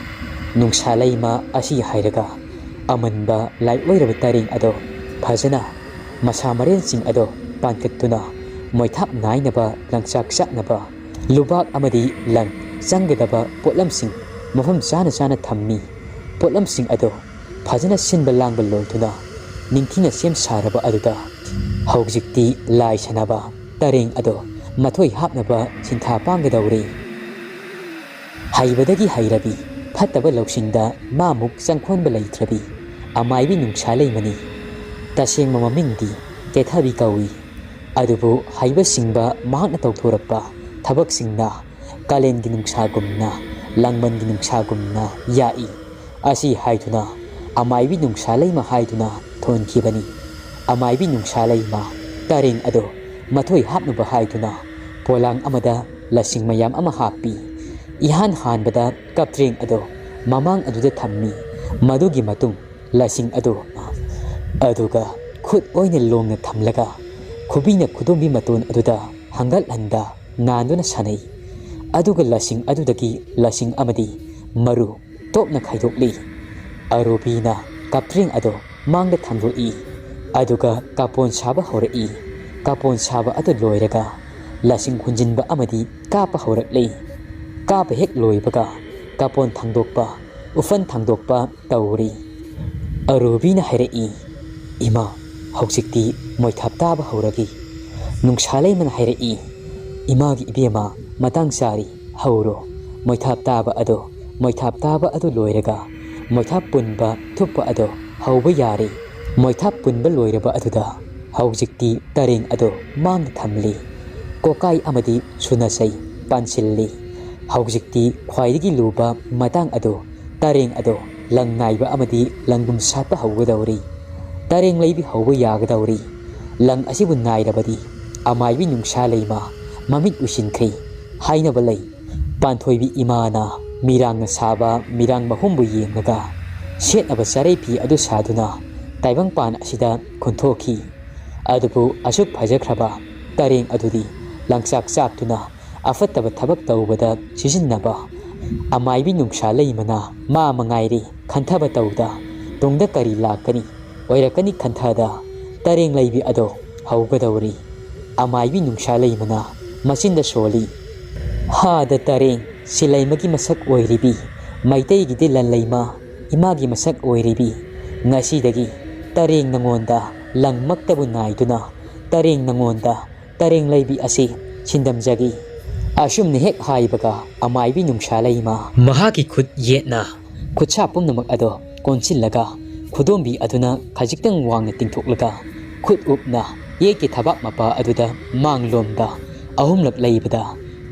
ꯅꯨꯡꯁꯥ ꯂꯩꯃ ꯑꯁꯤ ꯍꯥꯏꯔꯒ ꯑꯃꯟꯕ ꯂꯥꯏ ꯑꯣꯏꯔꯕ ꯇꯔꯦꯡ ꯑꯗꯣ ꯐꯖꯅ ꯃꯁꯥ ꯃꯔꯦꯟꯁꯤꯡ ꯑꯗꯣ ꯄꯥꯟꯈꯠꯇꯨꯅ ꯃꯣꯏꯊꯥꯞ ꯅꯥꯏꯅꯕ ꯂꯪꯆꯥꯛ ꯆꯥꯛꯅꯕ ꯂꯨꯕꯥꯛ ꯑꯃꯗꯤ ꯂꯪ ꯆꯪꯒꯗꯕ ꯄꯣꯠꯂꯝꯁꯤꯡ ꯃꯐꯝ ꯆꯥꯅ ꯆꯥꯅ ꯊꯝꯃꯤ꯫ ꯄꯣꯠꯂꯝꯁꯤꯡ ꯑꯗꯣ ꯐꯖꯅ ꯁꯤꯟꯕ ꯂꯥꯡꯕ ꯂꯣꯏꯗꯨꯅ ꯅꯤꯡꯊꯤꯅ ꯁꯦꯝ ꯁꯥꯔꯕ ꯑꯗꯨꯗ ꯍꯧꯖꯤꯛꯇꯤ ꯂꯥꯏ ꯁꯥꯟꯅꯕ ꯇꯔꯦꯡ ꯑꯗꯣ ꯃꯊꯣꯏ ꯍꯥꯞꯅꯕ ꯁꯤꯟꯊꯥ ꯄꯥꯡꯒꯗꯧꯔꯤ꯫ ꯍꯩꯕꯗꯒꯤ ꯍꯩꯔꯕꯤ, ꯐꯠꯇꯕ ꯂꯧꯁꯤꯡꯗ ꯃꯥꯃꯨꯛ ꯆꯪꯈꯣꯟꯕ ꯂꯩꯇ꯭ꯔꯕꯤ ꯑꯃꯥꯏꯕꯤ ꯅꯨꯡꯁꯥ ꯂꯩꯃꯅꯤ꯫ ꯇꯁꯦꯡꯕ ꯃꯃꯤꯡꯗꯤ ꯀꯦꯊꯕꯤ ꯀꯧꯏ꯫ ꯑꯗꯨꯕꯨ ꯍꯩꯕ ꯁꯤꯡꯕ ꯃꯍꯥꯛꯅ ꯇꯧꯊꯣꯔꯛꯄ ꯊꯕꯛꯁꯤꯡꯅ ꯀꯥꯂꯦꯟꯒꯤ ꯅꯨꯡꯁꯥꯒꯨꯝꯅ, ꯂꯥꯡꯕꯟꯒꯤ ꯅꯨꯡꯁꯥꯒꯨꯝꯅ ꯌꯥꯛꯏ꯫ ꯑꯁꯤ ꯍꯥꯏꯗꯨꯅ ꯑꯃꯥꯏꯕꯤ ꯅꯨꯡꯁꯥ ꯂꯩꯃ ꯍꯥꯏꯗꯨꯅ ꯊꯣꯟꯈꯤꯕꯅꯤ꯫ ꯑꯃꯥꯏꯕꯤ ꯅꯨꯡꯁꯥ ꯂꯩꯃ ꯇꯔꯦꯡ ꯑꯗꯣ ꯃꯊꯣꯏ ꯍꯥꯞꯅꯕ ꯍꯥꯏꯗꯨꯅ ꯄꯣꯂꯥꯡ ꯑꯃꯗ ꯂꯁꯤꯡ ꯃꯌꯥꯝ ꯑꯃ ꯍꯥꯞꯄꯤ꯫ ꯏꯍꯥꯟ ꯍꯥꯟꯕꯗ ꯀꯞꯇ꯭ꯔꯦꯡ ꯑꯗꯣ ꯃꯃꯥꯡ ꯑꯗꯨꯗ ꯊꯝꯃꯤ꯫ ꯃꯗꯨꯒꯤ ꯃꯇꯨꯡ ꯂꯁꯤꯡ ꯑꯗꯨ, ꯑꯗꯨꯒ ꯈꯨꯠ ꯑꯣꯏꯅ ꯂꯣꯡꯅ ꯊꯝꯂꯒ ꯈꯨꯕꯤꯅ ꯈꯨꯗꯣꯝꯕꯤ ꯃꯇꯣꯟ ꯑꯗꯨꯗ ꯍꯪꯒꯠ ꯍꯟꯗ ꯅꯥꯟꯗꯨꯅ ꯁꯥꯟꯅꯩ꯫ ꯑꯗꯨꯒ ꯂꯁꯤꯡ ꯑꯗꯨꯗꯒꯤ ꯂꯁꯤꯡ ꯑꯃꯗꯤ ꯃꯔꯨ ꯇꯣꯞꯅ ꯈꯥꯏꯗꯣꯛꯂꯤ꯫ ꯑꯔꯨꯕꯤꯅ ꯀꯞꯇ꯭ꯔꯦꯡ ꯑꯗꯨ ꯃꯥꯡꯗ ꯊꯥꯡꯗꯣꯛꯏ꯫ ꯑꯗꯨꯒ ꯀꯥꯄꯣꯟ ꯁꯥꯕ ꯍꯧꯔꯛꯏ꯫ ꯀꯥꯄꯣꯟ ꯁꯥꯕ ꯑꯗꯨ ꯂꯣꯏꯔꯒ ꯂꯁꯤꯡ ꯍꯨꯟꯖꯤꯟꯕ ꯑꯃꯗꯤ ꯀꯥꯞꯄ ꯍꯧꯔꯛꯂꯤ꯫ ꯀꯥꯞꯄ ꯍꯦꯛ ꯂꯣꯏꯕꯒ ꯀꯥꯄꯣꯟ ꯊꯥꯡꯗꯣꯛꯄ, ꯎꯐꯟ ꯊꯥꯡꯗꯣꯛꯄ ꯇꯧꯔꯤ꯫ ꯑꯔꯨꯕꯤꯅ ꯍꯥꯏꯔꯛꯏ, "ꯏꯃꯥ, ꯍꯧꯖꯤꯛꯇꯤ ꯃꯣꯏꯊꯥꯞ ꯇꯥꯕ ꯍꯧꯔꯒꯦ꯫" ꯅꯨꯡꯁꯥ ꯂꯩꯃꯅ ꯍꯥꯏꯔꯛꯏ, "ꯏꯃꯥꯒꯤ ꯏꯕꯦꯝꯃ, ꯃꯇꯥꯡ ꯆꯥꯔꯤ, ꯍꯧꯔꯣ꯫ ꯃꯣꯏꯊꯥꯞ ꯇꯥꯕ ꯑꯗꯣ, ꯃꯣꯏꯊꯥꯞ ꯇꯥꯕ ꯑꯗꯨ ꯂꯣꯏꯔꯒ ꯃꯣꯏꯊꯥꯞ ꯄꯨꯟꯕ ꯊꯨꯞꯄ ꯑꯗꯣ ꯍꯧꯕ ꯌꯥꯔꯦ꯫" ꯃꯣꯏꯊꯥꯞ ꯄꯨꯟꯕ ꯂꯣꯏꯔꯕ ꯑꯗꯨꯗ ꯍꯧꯖꯤꯛꯇꯤ ꯇꯔꯦꯡ ꯑꯗꯣ ꯃꯥꯡꯗ ꯊꯝꯂꯤ꯫ ꯀꯣꯀꯥꯏ ꯑꯃꯗꯤ ꯁꯨꯅꯁꯩ ꯄꯥꯟꯁꯤꯜꯂꯤ꯫ ꯍꯧꯖꯤꯛꯇꯤ ꯈ꯭ꯋꯥꯏꯗꯒꯤ ꯂꯨꯕ ꯃꯇꯥꯡ ꯑꯗꯨ ꯇꯔꯦꯡ ꯑꯗꯣ ꯂꯪ ꯅꯥꯏꯕ ꯑꯃꯗꯤ ꯂꯪꯒꯨꯝ ꯁꯥꯠꯄ ꯍꯧꯒꯗꯧꯔꯤ꯫ ꯇꯔꯦꯡ ꯂꯩꯕꯤ ꯍꯧꯕ ꯌꯥꯒꯗꯧꯔꯤ꯫ ꯂꯪ ꯑꯁꯤꯕꯨ ꯅꯥꯏꯔꯕꯗꯤ ꯑꯃꯥꯏꯕꯤ ꯅꯨꯡꯁꯥ ꯂꯩꯃ ꯃꯃꯤꯠ ꯎꯏꯁꯤꯟꯈ꯭ꯔꯦ ꯍꯥꯏꯅꯕ ꯂꯩ꯫ ꯄꯥꯟꯊꯣꯏꯕꯤ ꯏꯃꯥꯅ ꯃꯤꯔꯥꯡꯅ ꯁꯥꯕ ꯃꯤꯔꯥꯡ ꯃꯍꯨꯝꯕꯨ ꯌꯦꯡꯂꯒ ꯁꯦꯠꯅꯕ ꯆꯔꯩ ꯐꯤ ꯑꯗꯨ ꯁꯥꯗꯨꯅ ꯇꯥꯏꯕꯪꯄꯥꯟ ꯑꯁꯤꯗ ꯈꯨꯟꯊꯣꯛꯈꯤ꯫ ꯑꯗꯨꯕꯨ ꯑꯁꯨꯛ ꯐꯖꯈ꯭ꯔꯕ ꯇꯔꯦꯡ ꯑꯗꯨꯗꯤ ꯂꯪꯆꯥꯛ ꯆꯥꯛꯇꯨꯅ ꯑꯐꯠꯇꯕ ꯊꯕꯛ ꯇꯧꯕꯗ ꯁꯤꯖꯤꯟꯅꯕ꯫ ꯑꯃꯥꯏꯕꯤ ꯅꯨꯡꯁꯥ ꯂꯩꯃꯅ ꯃꯥ ꯃꯉꯥꯏꯔꯦ ꯈꯟꯊꯕ ꯇꯧꯗ ꯇꯨꯡꯗ ꯀꯔꯤ ꯂꯥꯛꯀꯅꯤ, ꯑꯣꯏꯔꯛꯀꯅꯤ ꯈꯟꯊꯗ ꯇꯔꯦꯡ ꯂꯩꯕꯤ ꯑꯗꯣ ꯍꯧꯒꯗꯧꯔꯤ꯫ ꯑꯃꯥꯏꯕꯤ ꯅꯨꯡꯁꯥ ꯂꯩꯃꯅ ꯃꯆꯤꯟꯗ ꯁꯣꯜꯂꯤ, "ꯍꯥꯗ ꯇꯔꯦꯡ, ꯁꯤꯂꯩꯃꯒꯤ ꯃꯁꯛ ꯑꯣꯏꯔꯤꯕꯤ, ꯃꯩꯇꯩꯒꯤꯗꯤ ꯂꯟꯂꯩꯃ ꯏꯃꯥꯒꯤ ꯃꯁꯛ ꯑꯣꯏꯔꯤꯕꯤ, ꯉꯁꯤꯗꯒꯤ ꯇꯔꯦꯡ ꯅꯉꯣꯟꯗ ꯂꯪꯃꯛꯇꯕꯨ ꯅꯥꯏꯗꯨꯅ ꯇꯔꯦꯡ ꯅꯉꯣꯟꯗ ꯇꯔꯦꯡ ꯂꯩꯕꯤ ꯑꯁꯤ ꯁꯤꯟꯗꯝꯖꯒꯦ꯫" ꯑꯁꯨꯝꯅ ꯍꯦꯛ ꯍꯥꯏꯕꯒ ꯑꯃꯥꯏꯕꯤ ꯅꯨꯡꯁꯥ ꯂꯩꯃ ꯃꯍꯥꯛꯀꯤ ꯈꯨꯠ ꯌꯦꯠꯅ ꯈꯨꯠꯁꯥ ꯄꯨꯝꯅꯃꯛ ꯑꯗꯣ ꯀꯣꯟꯁꯤꯜꯂꯒ ꯈꯨꯗꯣꯝꯕꯤ ꯑꯗꯨꯅ ꯈꯖꯤꯛꯇꯪ ꯋꯥꯡꯅ ꯇꯤꯡꯊꯣꯛꯂꯒ ꯈꯨꯠ ꯎꯞꯅ ꯌꯦꯠꯀꯤ ꯊꯕꯥꯛ ꯃꯄꯥ ꯑꯗꯨꯗ ꯃꯥꯡꯂꯣꯝꯗ ꯑꯍꯨꯝꯂꯛ ꯂꯩꯕꯗ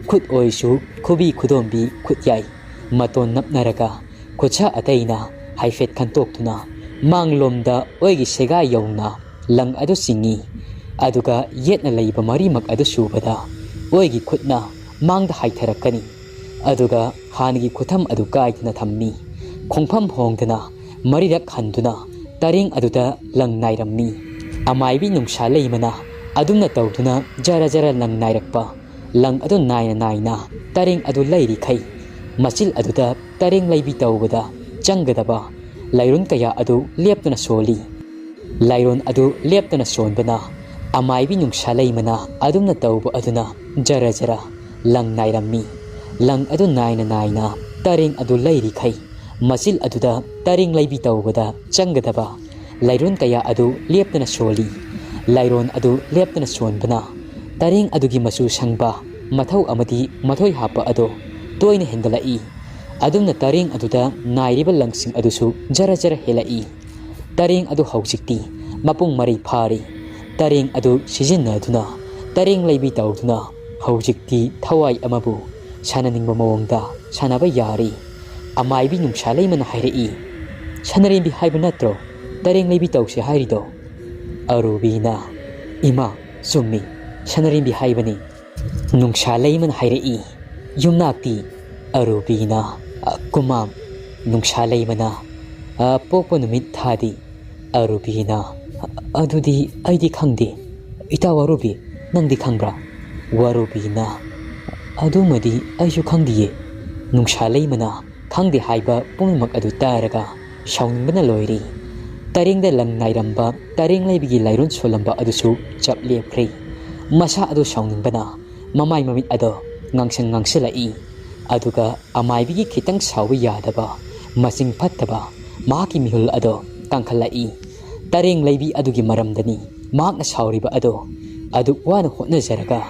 ꯈꯨꯠ ꯑꯣꯏꯁꯨ ꯈꯨꯕꯤ ꯈꯨꯗꯣꯝꯕꯤ ꯈꯨꯠꯌꯥꯏ ꯃꯇꯣꯟ ꯅꯞꯅꯔꯒ ꯈꯨꯠꯁꯥ ꯑꯇꯩꯅ ꯍꯥꯏꯐꯦꯠ ꯈꯟꯇꯣꯛꯇꯨꯅ ꯃꯥꯡꯂꯣꯝꯗ ꯑꯣꯏꯒꯤ ꯁꯦꯒꯥ ꯌꯧꯅ ꯂꯪ ꯑꯗꯨ ꯆꯤꯡꯏ꯫ ꯑꯗꯨꯒ ꯌꯦꯠꯅ ꯂꯩꯕ ꯃꯔꯤꯃꯛ ꯑꯗꯨ ꯁꯨꯕꯗ ꯑꯣꯏꯒꯤ ꯈꯨꯠꯅ ꯃꯥꯡꯗ ꯍꯥꯏꯊꯔꯛꯀꯅꯤ꯫ ꯑꯗꯨꯒ ꯍꯥꯟꯅꯒꯤ ꯈꯨꯊꯝ ꯑꯗꯨ ꯀꯥꯏꯗꯅ ꯊꯝꯃꯤ꯫ ꯈꯣꯡꯐꯝ ꯍꯣꯡꯗꯅ ꯃꯔꯤꯔꯛ ꯍꯟꯗꯨꯅ ꯇꯔꯦꯡ ꯑꯗꯨꯗ ꯂꯪ ꯅꯥꯏꯔꯝꯃꯤ꯫ ꯑꯃꯥꯏꯕꯤ ꯅꯨꯡꯁꯥ ꯂꯩꯃꯅ ꯑꯗꯨꯝꯅ ꯇꯧꯗꯨꯅ ꯖꯔ ꯖꯔ ꯂꯪ ꯅꯥꯏꯔꯛꯄ꯫ ꯂꯪ ꯑꯗꯨ ꯅꯥꯏꯅ ꯅꯥꯏꯅ ꯇꯔꯦꯡ ꯑꯗꯨ ꯂꯩꯔꯤꯈꯩ ꯃꯆꯤꯜ ꯑꯗꯨꯗ ꯇꯔꯦꯡ ꯂꯩꯕꯤ ꯇꯧꯕꯗ ꯆꯪꯒꯗꯕ ꯂꯥꯏꯔꯣꯟ ꯀꯌꯥ ꯑꯗꯨ ꯂꯦꯞꯇꯅ ꯁꯣꯜꯂꯤ꯫ ꯂꯥꯏꯔꯣꯟ ꯑꯗꯨ ꯂꯦꯞꯇꯅ ꯁꯣꯟꯕꯅ ꯑꯃꯥꯏꯕꯤ ꯅꯨꯡꯁꯥ ꯂꯩꯃꯅ ꯑꯗꯨꯝꯅ ꯇꯧꯕ ꯑꯗꯨꯅ ꯖꯔ ꯖꯔ ꯂꯪ ꯅꯥꯏꯔꯝꯃꯤ꯫ ꯂꯪ ꯑꯗꯨ ꯅꯥꯏꯅ ꯅꯥꯏꯅ ꯇꯔꯦꯡ ꯑꯗꯨ ꯂꯩꯔꯤꯈꯩ ꯃꯆꯤꯜ ꯑꯗꯨꯗ ꯇꯔꯦꯡ ꯂꯩꯕꯤ ꯇꯧꯕꯗ ꯆꯪꯒꯗꯕ ꯂꯩꯔꯣꯟ ꯀꯌꯥ ꯑꯗꯨ ꯂꯦꯞꯇꯅ ꯁꯣꯜꯂꯤ꯫ ꯂꯩꯔꯣꯟ ꯑꯗꯨ ꯂꯦꯞꯇꯅ ꯁꯣꯟꯕꯅ ꯇꯔꯦꯡ ꯑꯗꯨꯒꯤ ꯃꯆꯨ ꯁꯪꯕ, ꯃꯊꯧ ꯑꯃꯗꯤ ꯃꯊꯣꯏ ꯍꯥꯞꯄ ꯑꯗꯨ ꯇꯣꯏꯅ ꯍꯦꯟꯒꯠꯂꯛꯏ꯫ ꯑꯗꯨꯝꯅ ꯇꯔꯦꯡ ꯑꯗꯨꯗ ꯅꯥꯏꯔꯤꯕ ꯂꯪꯁꯤꯡ ꯑꯗꯨꯁꯨ ꯖꯔ ꯖꯔ ꯍꯦꯜꯂꯛꯏ꯫ ꯇꯔꯦꯡ ꯑꯗꯨ ꯍꯧꯖꯤꯛꯇꯤ ꯃꯄꯨꯡ ꯃꯔꯩ ꯐꯥꯔꯦ꯫ ꯇꯔꯦꯡ ꯑꯗꯨ ꯁꯤꯖꯤꯟꯅꯗꯨꯅ ꯇꯔꯦꯡ ꯂꯩꯕꯤ ꯇꯧꯗꯨꯅ ꯍꯧꯖꯤꯛꯇꯤ ꯊꯋꯥꯏ ꯑꯃꯕꯨ ꯁꯥꯟꯅꯅꯤꯡꯕ ꯃꯑꯣꯡꯗ ꯁꯥꯟꯅꯕ ꯌꯥꯔꯦ꯫ ꯑꯃꯥꯏꯕꯤ ꯅꯨꯡꯁꯥ ꯂꯩꯃꯅ ꯍꯥꯏꯔꯛꯏ, "ꯁꯅꯔꯦꯝꯕꯤ ꯍꯥꯏꯕ ꯅꯠꯇ꯭ꯔꯣ ꯇꯔꯦꯡ ꯂꯩꯕꯤ ꯇꯧꯁꯦ ꯍꯥꯏꯔꯤꯗꯣ?" ꯑꯔꯨꯕꯤꯅ, "ꯏꯃꯥ, ꯆꯨꯝꯃꯤ, ꯁꯅꯔꯦꯝꯕꯤ ꯍꯥꯏꯕꯅꯤ꯫" ꯅꯨꯡꯁꯥ ꯂꯩꯃꯅ ꯍꯥꯏꯔꯛꯏ, "ꯌꯨꯝꯅꯥꯛꯇꯤ?" ꯑꯔꯨꯕꯤꯅ, "ꯑ, ꯀꯨꯃꯥꯝ, ꯅꯨꯡꯁꯥ ꯂꯩꯃꯅ, ꯑ, ꯄꯣꯛꯄ ꯅꯨꯃꯤꯠ ꯊꯥꯗꯤ?" ꯑꯔꯨꯕꯤꯅ, "ꯑꯗꯨꯗꯤ ꯑꯩꯗꯤ ꯈꯪꯗꯦ꯫ ꯏꯇꯥꯎ ꯋꯥꯔꯨꯕꯤ, ꯅꯪꯗꯤ ꯈꯪꯕ꯭ꯔꯥ?" ꯋꯥꯔꯨꯕꯤꯅ, "ꯑꯗꯨꯃꯗꯤ ꯑꯩꯁꯨ ꯈꯪꯗꯤꯌꯦ꯫" ꯅꯨꯡꯁꯥ ꯂꯩꯃꯅ ꯈꯪꯗꯦ ꯍꯥꯏꯕ ꯄꯨꯝꯅꯃꯛ ꯑꯗꯨ ꯇꯥꯔꯒ ꯁꯥꯎꯅꯤꯡꯕꯅ ꯂꯣꯏꯔꯦ꯫ ꯇꯔꯦꯡꯗ ꯂꯪ ꯅꯥꯏꯔꯝꯕ ꯇꯔꯦꯡ ꯂꯩꯕꯤꯒꯤ ꯂꯥꯏꯔꯣꯟ ꯁꯣꯜꯂꯝꯕ ꯑꯗꯨꯁꯨ ꯆꯞ ꯂꯦꯞꯈ꯭ꯔꯦ꯫ ꯃꯁꯥ ꯑꯗꯨ ꯁꯥꯎꯅꯤꯡꯕꯅ ꯃꯃꯥꯏ ꯃꯃꯤꯠ ꯑꯗꯣ ꯉꯥꯡꯁꯪ ꯉꯥꯡꯁꯤꯜꯂꯛꯏ꯫ ꯑꯗꯨꯒ ꯑꯃꯥꯏꯕꯤꯒꯤ ꯈꯤꯇꯪ ꯁꯥꯎꯕ ꯌꯥꯗꯕ, ꯃꯆꯤꯡ ꯐꯠꯇꯕ ꯃꯍꯥꯛꯀꯤ ꯃꯤꯍꯨꯜ ꯑꯗꯣ ꯀꯪꯈꯠꯂꯛꯏ꯫ ꯇꯔꯦꯡ ꯂꯩꯕꯤ ꯑꯗꯨꯒꯤ ꯃꯔꯝꯗꯅꯤ ꯃꯍꯥꯛꯅ ꯁꯥꯎꯔꯤꯕ ꯑꯗꯣ꯫ ꯑꯗꯨꯛ ꯋꯥꯅ ꯍꯣꯠꯅꯖꯔꯒ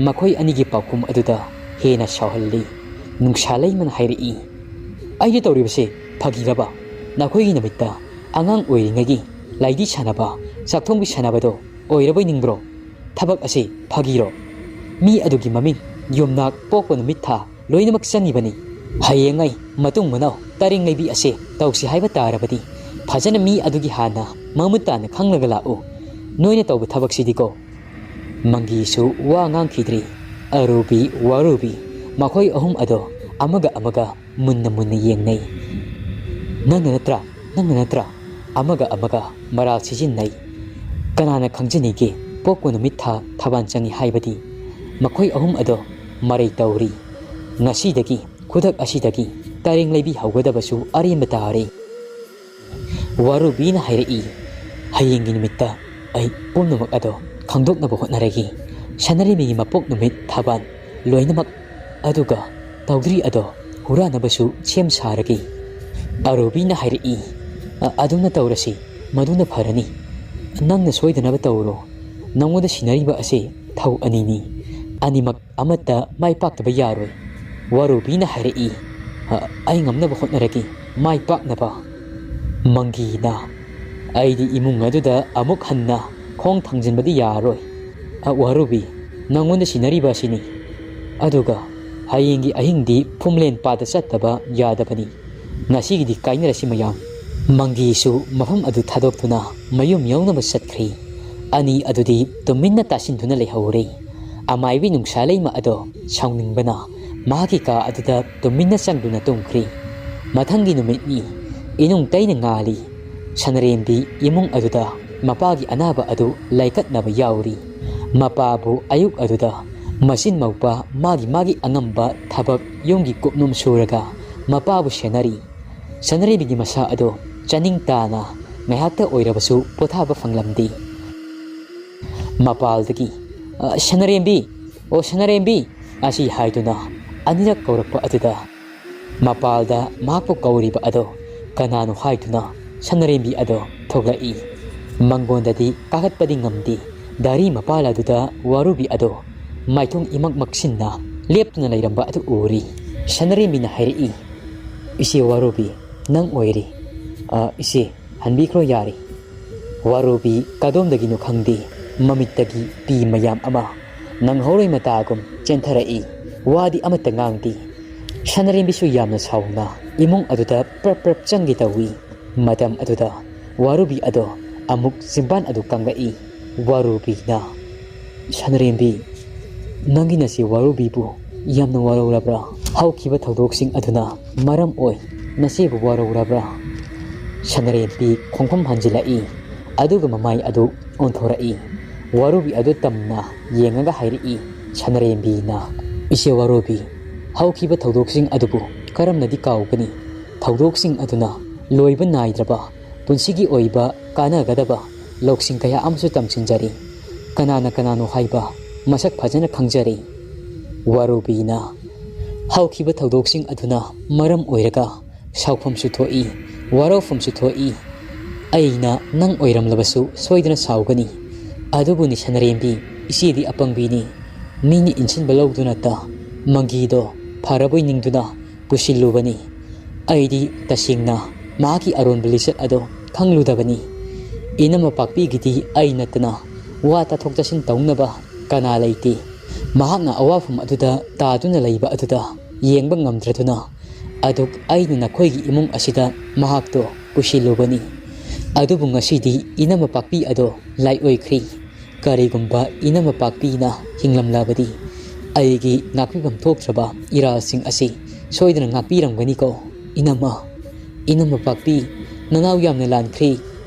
ꯃꯈꯣꯏ ꯑꯅꯤꯒꯤ ꯄꯥꯎꯈꯨꯝ ꯑꯗꯨꯗ ꯍꯦꯟꯅ ꯁꯥꯎꯍꯜꯂꯤ꯫ ꯅꯨꯡꯁꯥ ꯂꯩꯃꯅ ꯍꯥꯏꯔꯛꯏ, "ꯑꯩꯅ ꯇꯧꯔꯤꯕꯁꯦ ꯐꯥꯒꯤꯔꯕ? ꯅꯈꯣꯏꯒꯤ ꯅꯨꯃꯤꯠꯇ ꯑꯉꯥꯡ ꯑꯣꯏꯔꯤꯉꯩꯒꯤ ꯂꯥꯏꯗꯤ ꯁꯥꯟꯅꯕ, ꯆꯥꯛꯊꯣꯡꯕꯤ ꯁꯥꯟꯅꯕꯗꯣ ꯑꯣꯏꯔꯕꯣꯏ ꯅꯤꯡꯕ꯭ꯔꯣ? ꯊꯕꯛ ꯑꯁꯤ ꯐꯥꯒꯤꯔꯣ? ꯃꯤ ꯑꯗꯨꯒꯤ ꯃꯃꯤꯡ ꯌꯨꯝꯅꯥꯛ ꯄꯣꯛꯄ ꯅꯨꯃꯤꯠ ꯊꯥ ꯂꯣꯏꯅꯃꯛ ꯆꯪꯉꯤꯕꯅꯤ꯫ ꯍꯌꯦꯡꯉꯩ ꯃꯇꯨꯡ ꯃꯅꯥꯎ ꯇꯔꯦꯡ ꯂꯩꯕꯤ ꯑꯁꯦ ꯇꯧꯁꯤ ꯍꯥꯏꯕ ꯇꯥꯔꯕꯗꯤ ꯐꯖꯅ ꯃꯤ ꯑꯗꯨꯒꯤ ꯍꯥꯟꯅ ꯃꯃꯨꯠ ꯇꯥꯅ ꯈꯪꯂꯒ ꯂꯥꯛꯎ꯫ ꯅꯣꯏꯅ ꯇꯧꯕ ꯊꯕꯛꯁꯤꯗꯤꯀꯣ꯫" ꯃꯪꯒꯤꯁꯨ ꯋꯥ ꯉꯥꯡꯈꯤꯗ꯭ꯔꯤ꯫ ꯑꯔꯨꯕꯤ, ꯋꯥꯔꯨꯕꯤ, ꯃꯈꯣꯏ ꯑꯍꯨꯝ ꯑꯗꯣ ꯑꯃꯒ ꯑꯃꯒ ꯃꯨꯟꯅ ꯃꯨꯟꯅ ꯌꯦꯡꯅꯩ꯫ "ꯅꯪꯅ ꯅꯠꯇ꯭ꯔꯥ? ꯅꯪꯅ ꯅꯠꯇ꯭ꯔꯥ?" ꯑꯃꯒ ꯑꯃꯒ ꯃꯔꯥꯜ ꯁꯤꯖꯤꯟꯅꯩ꯫ ꯀꯅꯥꯅ ꯈꯪꯖꯅꯤꯒꯦ ꯄꯣꯛꯄ ꯅꯨꯃꯤꯠ ꯊꯥ ꯊꯕꯥꯟ ꯆꯪꯉꯤ ꯍꯥꯏꯕꯗꯤ? ꯃꯈꯣꯏ ꯑꯍꯨꯝ ꯑꯗꯣ ꯃꯔꯩ ꯇꯧꯔꯤ꯫ ꯉꯁꯤꯗꯒꯤ, ꯈꯨꯗꯛ ꯑꯁꯤꯗꯒꯤ ꯇꯔꯦꯡ ꯂꯩꯕꯤ ꯍꯧꯒꯗꯕꯁꯨ ꯑꯔꯦꯝꯕ ꯇꯥꯔꯦ꯫ ꯋꯥꯔꯨꯕꯤꯅ ꯍꯥꯏꯔꯛꯏ, "ꯍꯌꯦꯡꯒꯤ ꯅꯨꯃꯤꯠꯇ ꯑꯩ ꯄꯨꯝꯅꯃꯛ ꯑꯗꯣ ꯈꯪꯗꯣꯛꯅꯕ ꯍꯣꯠꯅꯔꯒꯦ꯫ ꯁꯅꯔꯦꯝꯕꯤꯒꯤ ꯃꯄꯣꯛ ꯅꯨꯃꯤꯠ, ꯊꯕꯥꯜ, ꯂꯣꯏꯅꯃꯛ, ꯑꯗꯨꯒ ꯇꯧꯗ꯭ꯔꯤ ꯑꯗꯣ ꯍꯨꯔꯥꯟꯅꯕꯁꯨ ꯁꯦꯝ ꯁꯥꯔꯒꯦ꯫ ꯋꯥꯔꯨꯕꯤꯅ ꯍꯥꯏꯔꯛꯏ, "ꯑ-, ꯑꯗꯨꯝꯅ ꯇꯧꯔꯁꯤ, ꯃꯗꯨꯅ ꯐꯔꯅꯤ꯫ ꯅꯪꯅ ꯁꯣꯏꯗꯅꯕ ꯇꯧꯔꯣ꯫ ꯅꯪꯉꯣꯟꯗ ꯁꯤꯟꯅꯔꯤꯕ ꯑꯁꯤ ꯊꯧ ꯑꯅꯤꯅꯤ꯫ ꯑꯅꯤꯃꯛ ꯑꯃꯠꯇ ꯃꯥꯏ ꯄꯥꯛꯇꯕ ꯌꯥꯔꯣꯏ꯫" ꯋꯥꯔꯨꯕꯤꯅ ꯍꯥꯏꯔꯛꯏ, "ꯑ-, ꯑꯩ ꯉꯝꯅꯕ ꯍꯣꯠꯅꯔꯒꯦ, ꯃꯥꯏ ꯄꯥꯛꯅꯕ꯫" ꯃꯪꯒꯤꯅ, "ꯑꯩꯗꯤ ꯏꯃꯨꯡ ꯑꯗꯨꯗ ꯑꯃꯨꯛ ꯍꯟꯅ ꯈꯣꯡ ꯊꯥꯡꯖꯤꯟꯕꯗꯤ ꯌꯥꯔꯔꯣꯏ꯫ ꯑ, ꯋꯥꯔꯨꯕꯤ, ꯅꯪꯉꯣꯟꯗ ꯁꯤꯟꯅꯔꯤꯕ ꯑꯁꯤꯅꯤ꯫ ꯑꯗꯨꯒ ꯍꯌꯦꯡꯒꯤ ꯑꯍꯤꯡꯗꯤ ꯐꯨꯝꯂꯦꯟ ꯄꯥꯠꯇ ꯆꯠꯇꯕ ꯌꯥꯗꯕꯅꯤ꯫ ꯉꯁꯤꯒꯤꯗꯤ ꯀꯥꯏꯅꯔꯁꯤ ꯃꯌꯥꯝ꯫" ꯃꯪꯒꯤꯁꯨ ꯃꯐꯝ ꯑꯗꯨ ꯊꯥꯗꯣꯛꯇꯨꯅ ꯃꯌꯨꯝ ꯌꯧꯅꯕ ꯆꯠꯈ꯭ꯔꯤ꯫ ꯑꯅꯤ ꯑꯗꯨꯗꯤ ꯇꯨꯃꯤꯟꯅ ꯇꯥꯁꯤꯟꯗꯨꯅ ꯂꯩꯍꯧꯔꯦ꯫ ꯑꯃꯥꯏꯕꯤ ꯅꯨꯡꯁꯥꯂꯩꯃ ꯑꯗꯣ ꯁꯥꯎꯅꯤꯡꯕꯅ ꯃꯍꯥꯛꯀꯤ ꯀꯥ ꯑꯗꯨꯗ ꯇꯨꯃꯤꯟꯅ ꯆꯪꯗꯨꯅ ꯇꯨꯝꯈ꯭ꯔꯤ꯫ ꯃꯊꯪꯒꯤ ꯅꯨꯃꯤꯠꯅꯤ꯫ ꯏꯅꯨꯡ ꯇꯩꯅ ꯉꯥꯜꯂꯤ꯫ ꯁꯅꯔꯦꯝꯕꯤ ꯏꯃꯨꯡ ꯑꯗꯨꯗ ꯃꯄꯥꯒꯤ ꯑꯅꯥꯕ ꯑꯗꯨ ꯂꯥꯏꯀꯠꯅꯕ ꯌꯥꯎꯔꯤ꯫ ꯃꯄꯥꯕꯨ ꯑꯌꯨꯛ ꯑꯗꯨꯗ ꯃꯆꯤꯟ ꯃꯧꯄꯥ ꯃꯥꯒꯤ ꯃꯥꯒꯤ ꯑꯉꯝꯕ ꯊꯕꯛ ꯌꯨꯝꯒꯤ ꯀꯨꯞꯅꯣꯝ ꯁꯨꯔꯒ ꯃꯄꯥꯕꯨ ꯁꯦꯟꯅꯔꯤ꯫ ꯁꯅꯔꯦꯝꯕꯤꯒꯤ ꯃꯁꯥ ꯑꯗꯨ ꯆꯥꯅꯤꯡ ꯇꯥꯅ ꯉꯥꯏꯍꯥꯛꯇ ꯑꯣꯏꯔꯕꯁꯨ ꯄꯣꯊꯥꯕ ꯐꯪꯂꯝꯗꯦ꯫ ꯃꯄꯥꯜꯗꯒꯤ, "ꯑ, ꯁꯅꯔꯦꯝꯕꯤ! ꯑꯣ, ꯁꯅꯔꯦꯝꯕꯤ!" ꯑꯁꯤ ꯍꯥꯏꯗꯨꯅ ꯑꯅꯤꯔꯛ ꯀꯧꯔꯛꯄ ꯑꯗꯨꯗ ꯃꯄꯥꯜꯗ ꯃꯍꯥꯛꯄꯨ ꯀꯧꯔꯤꯕ ꯑꯗꯣ ꯀꯅꯥꯅꯣ ꯍꯥꯏꯗꯨꯅ ꯁꯅꯔꯦꯝꯕꯤ ꯑꯗꯣ ꯊꯣꯛꯂꯛꯏ꯫ ꯃꯉꯣꯟꯗꯗꯤ ꯀꯥꯈꯠꯄꯗꯤ ꯉꯝꯗꯦ꯫ ꯗꯥꯔꯤ ꯃꯄꯥꯜ ꯑꯗꯨꯗ ꯋꯥꯔꯨꯕꯤ ꯑꯗꯣ ꯃꯥꯏꯊꯣꯡ ꯏꯃꯛ ꯃꯛꯁꯤꯟꯅ ꯂꯦꯞꯇꯨꯅ ꯂꯩꯔꯝꯕ ꯑꯗꯨ ꯎꯔꯤ꯫ ꯁꯅꯔꯦꯝꯕꯤꯅ ꯍꯥꯏꯔꯛꯏ, "ꯏꯆꯦ ꯋꯥꯔꯨꯕꯤ, ꯅꯪ ꯑꯣꯏꯔꯦ꯫" "ꯑ, ꯏꯆꯦ, ꯍꯟꯕꯤꯈ꯭ꯔꯣ ꯌꯥꯔꯦ꯫" ꯋꯥꯔꯨꯕꯤ ꯀꯗꯣꯝꯗꯒꯤꯅꯣ ꯈꯪꯗꯦ, ꯃꯃꯤꯠꯇꯒꯤ ꯄꯤ ꯃꯌꯥꯝ ꯑꯃ ꯅꯪꯍꯧꯔꯣꯏ ꯃꯇꯥꯒꯨꯝ ꯆꯦꯟꯊꯔꯛꯏ꯫ ꯋꯥꯗꯤ ꯑꯃꯠꯇ ꯉꯥꯡꯗꯦ꯫ ꯁꯅꯔꯦꯝꯕꯤꯁꯨ ꯌꯥꯝꯅ ꯁꯥꯎꯅ ꯏꯃꯨꯡ ꯑꯗꯨꯗ ꯄ꯭ꯔꯞ ꯄ꯭ꯔꯞ ꯆꯪꯒꯦ ꯇꯧꯏ꯫ ꯃꯇꯝ ꯑꯗꯨꯗ ꯋꯥꯔꯨꯕꯤ ꯑꯗꯣ ꯑꯃꯨꯛ ꯆꯤꯝꯕꯥꯟ ꯑꯗꯨ ꯀꯪꯂꯛꯏ꯫ ꯋꯥꯔꯨꯕꯤꯅ, "ꯁꯅꯔꯦꯝꯕꯤ, ꯅꯪꯒꯤ ꯅꯆꯦ ꯋꯥꯔꯨꯕꯤꯕꯨ ꯌꯥꯝꯅ ꯋꯥꯔꯧꯔꯕ꯭ꯔꯥ? ꯍꯧꯈꯤꯕ ꯊꯧꯗꯣꯛꯁꯤꯡ ꯑꯗꯨꯅ ꯃꯔꯝ ꯑꯣꯏ ꯅꯆꯦꯕꯨ ꯋꯥꯔꯧꯔꯕ꯭ꯔꯥ?" ꯁꯅꯔꯦꯝꯕꯤ ꯈꯣꯡꯐꯝ ꯍꯟꯖꯤꯜꯂꯛꯏ, ꯑꯗꯨꯒ ꯃꯃꯥꯏ ꯑꯗꯨ ꯑꯣꯟꯊꯣꯔꯛꯏ꯫ ꯋꯥꯔꯨꯕꯤ ꯑꯗꯨ ꯇꯝꯅ ꯌꯦꯡꯉꯒ ꯍꯥꯏꯔꯛꯏ ꯁꯅꯔꯦꯝꯕꯤꯅ, "ꯏꯆꯦ ꯋꯥꯔꯨꯕꯤ, ꯍꯧꯈꯤꯕ ꯊꯧꯗꯣꯛꯁꯤꯡ ꯑꯗꯨꯕꯨ ꯀꯔꯝꯅꯗꯤ ꯀꯥꯎꯒꯅꯤ? ꯊꯧꯗꯣꯛꯁꯤꯡ ꯑꯗꯨꯅ ꯂꯣꯏꯕ ꯅꯥꯏꯗ꯭ꯔꯕ ꯄꯨꯟꯁꯤꯒꯤ ꯑꯣꯏꯕ ꯀꯥꯟꯅꯒꯗꯕ ꯂꯧꯁꯤꯡ ꯀꯌꯥ ꯑꯃꯁꯨ ꯇꯝꯁꯤꯟꯖꯔꯤ꯫ ꯀꯅꯥꯅ ꯀꯅꯥꯅꯣ ꯍꯥꯏꯕ ꯃꯁꯛ ꯐꯖꯅ ꯈꯪꯖꯔꯦ꯫ ꯋꯥꯔꯨꯕꯤꯅ ꯍꯧꯈꯤꯕ ꯊꯧꯗꯣꯛꯁꯤꯡ ꯑꯗꯨꯅ ꯃꯔꯝ ꯑꯣꯏꯔꯒ ꯁꯥꯎꯐꯝꯁꯨ ꯊꯣꯛꯏ, ꯋꯥꯔꯧꯐꯝꯁꯨ ꯊꯣꯛꯏ꯫ ꯑꯩꯅ ꯅꯪ ꯑꯣꯏꯔꯝꯂꯕꯁꯨ ꯁꯣꯏꯗꯅ ꯁꯥꯎꯒꯅꯤ꯫ ꯑꯗꯨꯕꯨꯅꯤ ꯁꯅꯔꯦꯝꯕꯤ, ꯏꯆꯦꯗꯤ ꯑꯄꯪꯕꯤꯅꯤ꯫ ꯃꯤꯅ ꯏꯟꯁꯤꯟꯕ ꯂꯧꯗꯨꯅꯇ ꯃꯪꯒꯤꯗꯣ ꯐꯔꯕꯣꯏ ꯅꯤꯡꯗꯨꯅ ꯄꯨꯁꯤꯜꯂꯨꯕꯅꯤ꯫ ꯑꯩꯗꯤ ꯇꯁꯦꯡꯅ ꯃꯍꯥꯛꯀꯤ ꯑꯔꯣꯟꯕ ꯂꯤꯆꯠ ꯑꯗꯣ ꯈꯪꯂꯨꯗꯕꯅꯤ꯫ ꯏꯅꯝꯃ ꯄꯥꯛꯄꯤꯒꯤꯗꯤ ꯑꯩ ꯅꯠꯇꯅ ꯋꯥ ꯇꯥꯊꯣꯛ ꯇꯥꯁꯤꯟ ꯇꯧꯅꯕ ꯀꯅꯥ ꯂꯩꯇꯦ꯫ ꯃꯍꯥꯛꯅ ꯑꯋꯥꯐꯝ ꯑꯗꯨꯗ ꯇꯥꯗꯨꯅ ꯂꯩꯕ ꯑꯗꯨꯗ ꯌꯦꯡꯕ ꯉꯝꯗ꯭ꯔꯗꯨꯅ ꯑꯗꯨꯛ ꯑꯩꯅ ꯅꯈꯣꯏꯒꯤ ꯏꯃꯨꯡ ꯑꯁꯤꯗ ꯃꯍꯥꯛꯇꯣ ꯄꯨꯁꯤꯜꯂꯨꯕꯅꯤ꯫ ꯑꯗꯨꯕꯨ ꯉꯁꯤꯗꯤ ꯏꯅꯝꯃ ꯄꯥꯛꯄꯤ ꯑꯗꯣ ꯂꯥꯏ ꯑꯣꯏꯈ꯭ꯔꯤ꯫ ꯀꯔꯤꯒꯨꯝꯕ ꯏꯅꯝꯃ ꯄꯥꯛꯄꯤꯅ ꯍꯤꯡꯂꯝꯂꯕꯗꯤ ꯑꯩꯒꯤ ꯉꯥꯛꯄꯤꯐꯝ ꯊꯣꯛꯇ꯭ꯔꯕ ꯏꯔꯥꯜꯁꯤꯡ ꯑꯁꯤ ꯁꯣꯏꯗꯅ ꯉꯥꯛꯄꯤꯔꯝꯒꯅꯤꯀꯣ꯫ ꯏꯅꯝꯃ, ꯏꯅꯝꯃ ꯄꯥꯛꯄꯤ, ꯅꯅꯥꯎ ꯌꯥꯝꯅ ꯂꯥꯟꯈ꯭ꯔꯦ꯫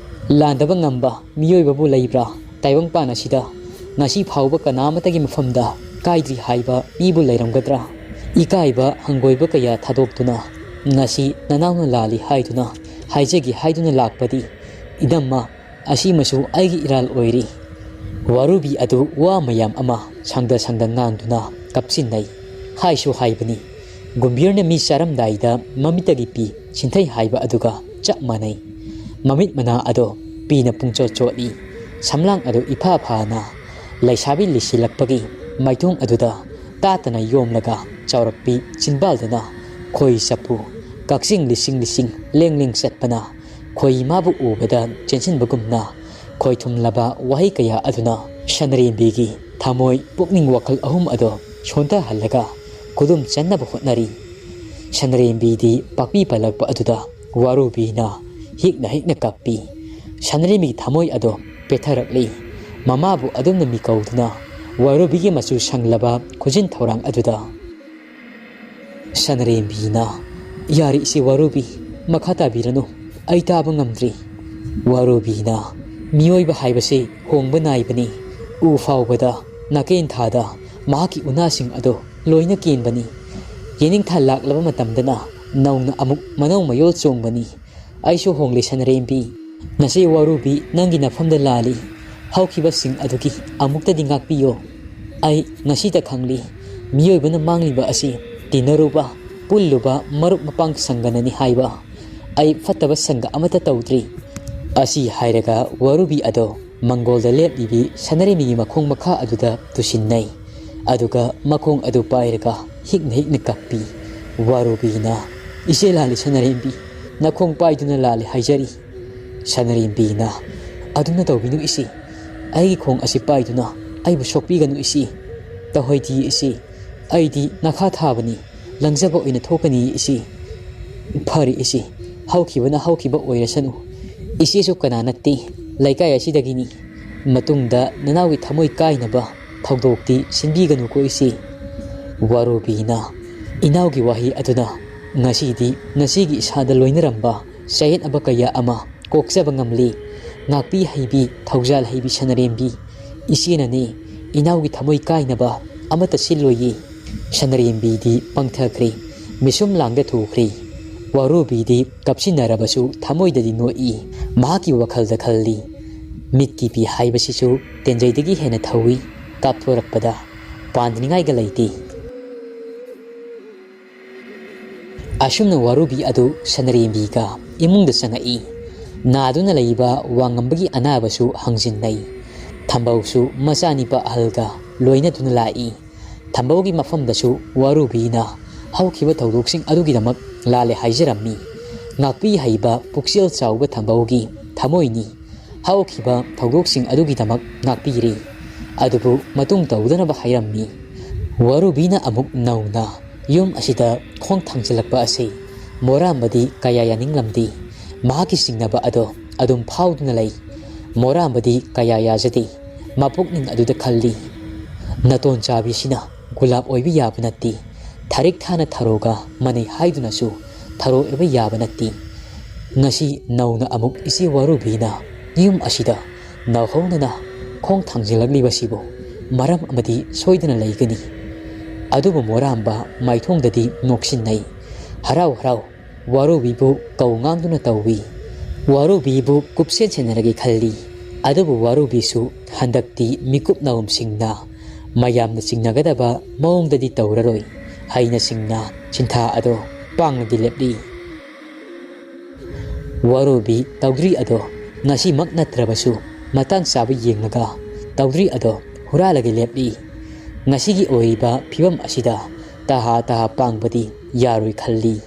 ꯂꯥꯟꯗꯕ ꯉꯝꯕ ꯃꯤꯑꯣꯏꯕꯕꯨ ꯂꯩꯕ꯭ꯔꯥ? ꯇꯥꯏꯕꯪꯄꯥꯟ ꯑꯁꯤꯗ ꯉꯁꯤ ꯐꯥꯎꯕ ꯀꯅꯥ ꯑꯃꯠꯇꯒꯤ ꯃꯐꯝꯗ ꯀꯥꯏꯗ꯭ꯔꯤ ꯍꯥꯏꯕ ꯃꯤꯕꯨ ꯂꯩꯔꯝꯒꯗ꯭ꯔꯥ? ꯏꯀꯥꯏꯕ ꯍꯪꯒꯣꯏꯕ ꯀꯌꯥ ꯊꯥꯗꯣꯛꯇꯨꯅ ꯉꯁꯤ ꯅꯅꯥꯎꯅ ꯂꯥꯜꯂꯤ ꯍꯥꯏꯗꯨꯅ ꯍꯥꯏꯖꯒꯦ ꯍꯥꯏꯗꯨꯅ ꯂꯥꯛꯄꯗꯤ ꯏꯅꯝꯃ ꯑꯁꯤꯃꯁꯨ ꯑꯩꯒꯤ ꯏꯔꯥꯜ ꯑꯣꯏꯔꯤ꯫ ꯋꯥꯔꯨꯕꯤ ꯑꯗꯨ ꯋꯥ ꯃꯌꯥꯝ ꯑꯃ ꯁꯪꯗ ꯁꯪꯗ ꯉꯥꯡꯗꯨꯅ ꯀꯞꯁꯤꯟꯅꯩ꯫ ꯍꯥꯏꯁꯨ ꯍꯥꯏꯕꯅꯤ, ꯒꯨꯝꯚꯤꯔꯅ ꯃꯤ ꯆꯥꯔꯝꯗꯥꯏꯗ ꯃꯃꯤꯠꯇꯒꯤ ꯄꯤ ꯁꯤꯟꯊꯩ ꯍꯥꯏꯕ ꯑꯗꯨꯒ ꯆꯞ ꯃꯥꯟꯅꯩ꯫ ꯃꯃꯤꯠ ꯃꯅꯥ ꯑꯗꯣ ꯄꯤꯅ ꯄꯨꯡꯆꯣꯠ ꯆꯣꯠꯂꯤ꯫ ꯁꯝꯂꯥꯡ ꯑꯗꯨ ꯏꯐꯥ ꯐꯥꯅ ꯂꯩꯁꯥꯕꯤ ꯂꯤꯁꯤꯜꯂꯛꯄꯒꯤ ꯃꯥꯏꯊꯣꯡ ꯑꯗꯨꯗ ꯇꯥꯇꯅ ꯌꯣꯝꯂꯒ ꯆꯥꯎꯔꯛꯄꯤ ꯆꯤꯟꯕꯥꯜꯗꯨꯅ ꯈꯣꯏ ꯆꯞꯄꯨ ꯀꯛꯆꯤꯡ ꯂꯤꯁꯤꯡ ꯂꯤꯁꯤꯡ ꯂꯦꯡ ꯂꯦꯡ ꯆꯠꯄꯅ ꯈꯣꯏ ꯃꯥꯕꯨ ꯎꯕꯗ ꯆꯦꯟꯁꯤꯟꯕꯒꯨꯝꯅ ꯈꯣꯏꯊꯨꯝꯂꯕ ꯋꯥꯍꯩ ꯀꯌꯥ ꯑꯗꯨꯅ ꯁꯅꯔꯦꯝꯕꯤꯒꯤ ꯊꯃꯣꯏ ꯄꯨꯛꯅꯤꯡ ꯋꯥꯈꯜ ꯑꯍꯨꯝ ꯑꯗꯨ ꯁꯣꯟꯊꯍꯜꯂꯒ ꯈꯨꯗꯨꯝ ꯆꯟꯅꯕ ꯍꯣꯠꯅꯔꯤ꯫ ꯁꯅꯔꯦꯝꯕꯤꯗꯤ ꯄꯥꯛꯄꯤ ꯄꯜꯂꯛꯄ ꯑꯗꯨꯗ ꯋꯥꯔꯨꯕꯤꯅ ꯍꯤꯛꯅ ꯍꯤꯛꯅ ꯀꯞꯄꯤ꯫ ꯁꯅꯔꯦꯝꯕꯤꯒꯤ ꯊꯃꯣꯏ ꯑꯗꯨ ꯄꯦꯠꯊꯔꯛꯂꯤ꯫ ꯃꯃꯥꯕꯨ ꯑꯗꯨꯝꯅ ꯃꯤꯀꯧꯗꯨꯅ ꯋꯥꯔꯨꯕꯤꯒꯤ ꯃꯆꯨ ꯁꯪꯂꯕ ꯈꯨꯖꯤꯟ ꯊꯧꯔꯥꯡ ꯑꯗꯨꯗ ꯁꯅꯔꯦꯝꯕꯤꯅ, "ꯌꯥꯔꯦ ꯏꯆꯦ ꯋꯥꯔꯨꯕꯤ, ꯃꯈꯥ ꯇꯥꯕꯤꯔꯅꯨ, ꯑꯩ ꯇꯥꯕ ꯉꯝꯗ꯭ꯔꯤ꯫" ꯋꯥꯔꯨꯕꯤꯅ, "ꯃꯤꯑꯣꯏꯕ ꯍꯥꯏꯕꯁꯤ ꯍꯣꯡꯕ ꯅꯥꯏꯕꯅꯤ꯫ ꯎ ꯐꯥꯎꯕꯗ ꯅꯥꯀꯦꯟ ꯊꯥꯗ ꯃꯍꯥꯛꯀꯤ ꯎꯅꯥꯁꯤꯡ ꯑꯗꯨ ꯂꯣꯏꯅ ꯀꯦꯟꯕꯅꯤ꯫ ꯌꯦꯅꯤꯡꯊꯥ ꯂꯥꯛꯂꯕ ꯃꯇꯝꯗꯅ ꯅꯧꯅ ꯑꯃꯨꯛ ꯃꯅꯧ ꯃꯌꯣꯜ ꯆꯣꯡꯕꯅꯤ꯫ ꯑꯩꯁꯨ ꯍꯣꯡꯂꯤ ꯁꯅꯔꯦꯝꯕꯤ꯫ ꯅꯆꯦ ꯋꯥꯔꯨꯕꯤ ꯅꯪꯒꯤ ꯅꯐꯝꯗ ꯂꯥꯜꯂꯤ꯫ ꯍꯧꯈꯤꯕꯁꯤꯡ ꯑꯗꯨꯒꯤ ꯑꯃꯨꯛꯇꯗꯤ ꯉꯥꯛꯄꯤꯌꯨ꯫ ꯑꯩ ꯉꯁꯤꯇ ꯈꯪꯂꯤ, ꯃꯤꯑꯣꯏꯕꯅ ꯃꯥꯡꯂꯤꯕ ꯑꯁꯤ ꯇꯤꯟꯅꯔꯨꯕ, ꯄꯨꯜꯂꯨꯕ ꯃꯔꯨꯞ ꯃꯄꯥꯡ ꯁꯪꯒꯅꯅꯤ ꯍꯥꯏꯕ꯫ ꯑꯩ ꯐꯠꯇꯕ ꯁꯪꯒ ꯑꯃꯠꯇ ꯇꯧꯗ꯭ꯔꯤ꯫ ꯑꯁꯤ ꯍꯥꯏꯔꯒ ꯋꯥꯔꯨꯕꯤ ꯑꯗꯣ ꯃꯪꯒꯣꯜꯗ ꯂꯦꯞꯂꯤꯕꯤ ꯁꯅꯔꯦꯝꯕꯤꯒꯤ ꯃꯈꯣꯡ ꯃꯈꯥ ꯑꯗꯨꯗ ꯇꯨꯁꯤꯟꯅꯩ꯫ ꯑꯗꯨꯒ ꯃꯈꯣꯡ ꯑꯗꯨ ꯄꯥꯏꯔꯒ ꯍꯤꯛꯅ ꯍꯤꯛꯅ ꯀꯞꯄꯤ꯫ ꯋꯥꯔꯨꯕꯤꯅ, "ꯏꯆꯦ ꯂꯥꯜꯂꯤ ꯁꯅꯔꯦꯝꯕꯤ, ꯅꯈꯣꯡ ꯄꯥꯏꯗꯨꯅ ꯂꯥꯜꯂꯤ ꯍꯥꯏꯖꯔꯤ꯫" ꯁꯅꯔꯦꯝꯕꯤꯅ, "ꯑꯗꯨꯝꯅ ꯇꯧꯕꯤꯅꯨ ꯏꯆꯦ꯫ ꯑꯩꯒꯤ ꯈꯣꯡ ꯑꯁꯤ ꯄꯥꯏꯗꯨꯅ ꯑꯩꯕꯨ ꯁꯣꯛꯄꯤꯒꯅꯨ ꯏꯆꯦ꯫ ꯇꯧꯍꯩꯗꯦ ꯏꯆꯦ꯫ ꯑꯩꯗꯤ ꯅꯈꯥ ꯊꯥꯕꯅꯤ꯫ ꯂꯪꯖꯕ ꯑꯣꯏꯅ ꯊꯣꯛꯀꯅꯤ ꯏꯆꯦ꯫" "ꯐꯔꯦ ꯏꯆꯦ, ꯍꯧꯈꯤꯕꯅ ꯍꯧꯈꯤꯕ ꯑꯣꯏꯔꯁꯅꯨ꯫ ꯏꯆꯦꯁꯨ ꯀꯅꯥ ꯅꯠꯇꯦ, ꯂꯩꯀꯥꯏ ꯑꯁꯤꯗꯒꯤꯅꯤ꯫ ꯃꯇꯨꯡꯗ ꯅꯅꯥꯎꯒꯤ ꯊꯃꯣꯏ ꯀꯥꯏꯅꯕ ꯊꯧꯗꯣꯛꯇꯤ ꯁꯤꯟꯕꯤꯒꯅꯨꯀꯣ ꯏꯆꯦ꯫" ꯋꯥꯔꯨꯕꯤꯅ, "ꯏꯅꯥꯎꯒꯤ ꯋꯥꯍꯩ ꯑꯗꯨꯅ ꯉꯁꯤꯗꯤ ꯅꯆꯦꯒꯤ ꯏꯁꯥꯗ ꯂꯣꯏꯅꯔꯝꯕ ꯆꯌꯦꯠꯅꯕ ꯀꯌꯥ ꯑꯃ ꯀꯣꯛꯆꯕ ꯉꯝꯂꯤ꯫ ꯉꯥꯛꯄꯤ ꯍꯩꯕꯤ, ꯊꯧꯖꯥꯜ ꯍꯩꯕꯤ ꯁꯅꯔꯦꯝꯕꯤ, ꯏꯆꯦꯅꯅꯦ ꯏꯅꯥꯎꯒꯤ ꯊꯃꯣꯏ ꯀꯥꯏꯅꯕ ꯑꯃꯠꯇ ꯁꯤꯜꯂꯣꯏꯌꯦ꯫" ꯁꯅꯔꯦꯝꯕꯤꯗꯤ ꯄꯪꯊꯈ꯭ꯔꯦ꯫ ꯃꯤꯁꯨꯝ ꯂꯥꯡꯗ ꯊꯨꯈ꯭ꯔꯦ꯫ ꯋꯥꯔꯨꯕꯤꯗꯤ ꯀꯞꯁꯤꯟꯅꯔꯕꯁꯨ ꯊꯃꯣꯏꯗꯗꯤ ꯅꯣꯛꯏ꯫ ꯃꯍꯥꯛꯀꯤ ꯋꯥꯈꯜꯗ ꯈꯜꯂꯤ, "ꯃꯤꯠꯀꯤ ꯄꯤ ꯍꯥꯏꯕꯁꯤꯁꯨ ꯇꯦꯟꯖꯩꯗꯒꯤ ꯍꯦꯟꯅ ꯊꯧꯏ꯫ ꯀꯥꯞꯊꯣꯔꯛꯄꯗ ꯄꯥꯟꯗꯅꯤꯡꯉꯥꯏꯒ ꯂꯩꯇꯦ꯫" ꯑꯁꯨꯝꯅ ꯋꯥꯔꯨꯕꯤ ꯑꯗꯨ ꯁꯅꯔꯦꯝꯕꯤꯒ ꯏꯃꯨꯡꯗ ꯆꯪꯉꯛꯏ꯫ ꯅꯥꯗꯨꯅ ꯂꯩꯕ ꯋꯥꯉꯝꯕꯒꯤ ꯑꯅꯥꯕꯁꯨ ꯍꯪꯖꯤꯟꯅꯩ꯫ ꯊꯝꯕꯧꯁꯨ ꯃꯆꯥꯅꯤꯄꯥ ꯑꯍꯜꯒ ꯂꯣꯏꯅꯗꯨꯅ ꯂꯥꯛꯏ꯫ ꯊꯝꯕꯧꯒꯤ ꯃꯐꯝꯗꯁꯨ ꯋꯥꯔꯨꯕꯤꯅ ꯍꯧꯈꯤꯕ ꯊꯧꯗꯣꯛꯁꯤꯡ ꯑꯗꯨꯒꯤꯗꯃꯛ ꯂꯥꯜꯂꯦ ꯍꯥꯏꯖꯔꯝꯃꯤ꯫ ꯉꯥꯛꯄꯤ ꯍꯩꯕ ꯄꯨꯛꯆꯦꯜ ꯆꯥꯎꯕ ꯊꯝꯕꯧꯒꯤ ꯊꯃꯣꯏꯅꯤ꯫ ꯍꯧꯈꯤꯕ ꯊꯧꯗꯣꯛꯁꯤꯡ ꯑꯗꯨꯒꯤꯗꯃꯛ ꯉꯥꯛꯄꯤꯔꯤ꯫ ꯑꯗꯨꯕꯨ ꯃꯇꯨꯡ ꯇꯧꯗꯅꯕ ꯍꯥꯏꯔꯝꯃꯤ꯫ ꯋꯥꯔꯨꯕꯤꯅ ꯑꯃꯨꯛ ꯅꯧꯅ ꯌꯨꯝ ꯑꯁꯤꯗ ꯈꯣꯡ ꯊꯥꯡꯖꯤꯜꯂꯛꯄ ꯑꯁꯤ ꯃꯣꯔꯥꯝꯕꯗꯤ ꯀꯌꯥ ꯌꯥꯅꯤꯡꯂꯝꯗꯦ꯫ ꯃꯍꯥꯛꯀꯤ ꯆꯤꯡꯅꯕ ꯑꯗꯣ ꯑꯗꯨꯝ ꯐꯥꯎꯗꯨꯅ ꯂꯩ꯫ ꯃꯣꯔꯥꯝꯕꯗꯤ ꯀꯌꯥ ꯌꯥꯖꯗꯦ꯫ ꯃꯄꯨꯛꯅꯤꯡ ꯑꯗꯨꯗ ꯈꯜꯂꯤ, "ꯅꯇꯣꯟ ꯆꯥꯕꯤꯁꯤꯅ ꯒꯨꯂꯥꯞ ꯑꯣꯏꯕ ꯌꯥꯕ ꯅꯠꯇꯦ꯫ ꯊꯔꯤꯛ ꯊꯥꯅ ꯊꯔꯣꯒ ꯃꯥꯟꯅꯩ ꯍꯥꯏꯗꯨꯅꯁꯨ ꯊꯔꯣ ꯑꯣꯏꯕ ꯌꯥꯕ ꯅꯠꯇꯦ꯫" ꯉꯁꯤ ꯅꯧꯅ ꯑꯃꯨꯛ ꯏꯆꯦ ꯋꯥꯔꯨꯕꯤꯅ ꯌꯨꯝ ꯑꯁꯤꯗ ꯅꯧꯍꯧꯅꯅ ꯈꯣꯡ ꯊꯥꯡꯖꯤꯜꯂꯛꯂꯤꯕꯁꯤꯕꯨ ꯃꯔꯝ ꯑꯃꯗꯤ ꯁꯣꯏꯗꯅ ꯂꯩꯒꯅꯤ꯫ ꯑꯗꯨꯕꯨ ꯃꯣꯔꯥꯝꯕ ꯃꯥꯏꯊꯣꯡꯗꯗꯤ ꯅꯣꯛꯁꯤꯟꯅꯩ꯫ ꯍꯔꯥꯎ ꯍꯔꯥꯎ ꯋꯥꯔꯨꯕꯤꯕꯨ ꯀꯧ ꯉꯥꯡꯗꯨꯅ ꯇꯧꯏ꯫ ꯋꯥꯔꯨꯕꯤꯕꯨ ꯀꯨꯞꯁꯦꯟ ꯁꯦꯟꯅꯔꯒꯦ ꯈꯜꯂꯤ꯫ ꯑꯗꯨꯕꯨ ꯋꯥꯔꯨꯕꯤꯁꯨ ꯍꯟꯗꯛꯇꯤ ꯃꯤꯀꯨꯞ ꯅꯥꯎꯝꯁꯤꯡꯅ ꯃꯌꯥꯝꯅ ꯆꯤꯡꯅꯒꯗꯕ ꯃꯑꯣꯡꯗꯗꯤ ꯇꯧꯔꯔꯣꯏ ꯍꯥꯏꯅ ꯁꯤꯡꯅ ꯆꯤꯟꯊꯥ ꯑꯗꯣ ꯄꯥꯡꯂꯗꯤ ꯂꯦꯞꯂꯤ꯫ ꯋꯥꯔꯨꯕꯤ ꯇꯧꯗ꯭ꯔꯤ ꯑꯗꯣ ꯉꯁꯤꯃꯛ ꯅꯠꯇ꯭ꯔꯕꯁꯨ ꯃꯇꯥꯡ ꯆꯥꯕ ꯌꯦꯡꯂꯒ ꯇꯧꯗ꯭ꯔꯤ ꯑꯗꯣ ꯍꯨꯔꯥꯜꯂꯒ ꯂꯦꯞꯂꯤ꯫ ꯉꯁꯤꯒꯤ ꯑꯣꯏꯔꯤꯕ ꯐꯤꯕꯝ ꯑꯁꯤꯗ ꯇꯍꯥ ꯇꯍꯥ ꯄꯥꯡꯕꯗꯤ ꯌꯥꯔꯣꯏ ꯈꯜꯂꯤ꯫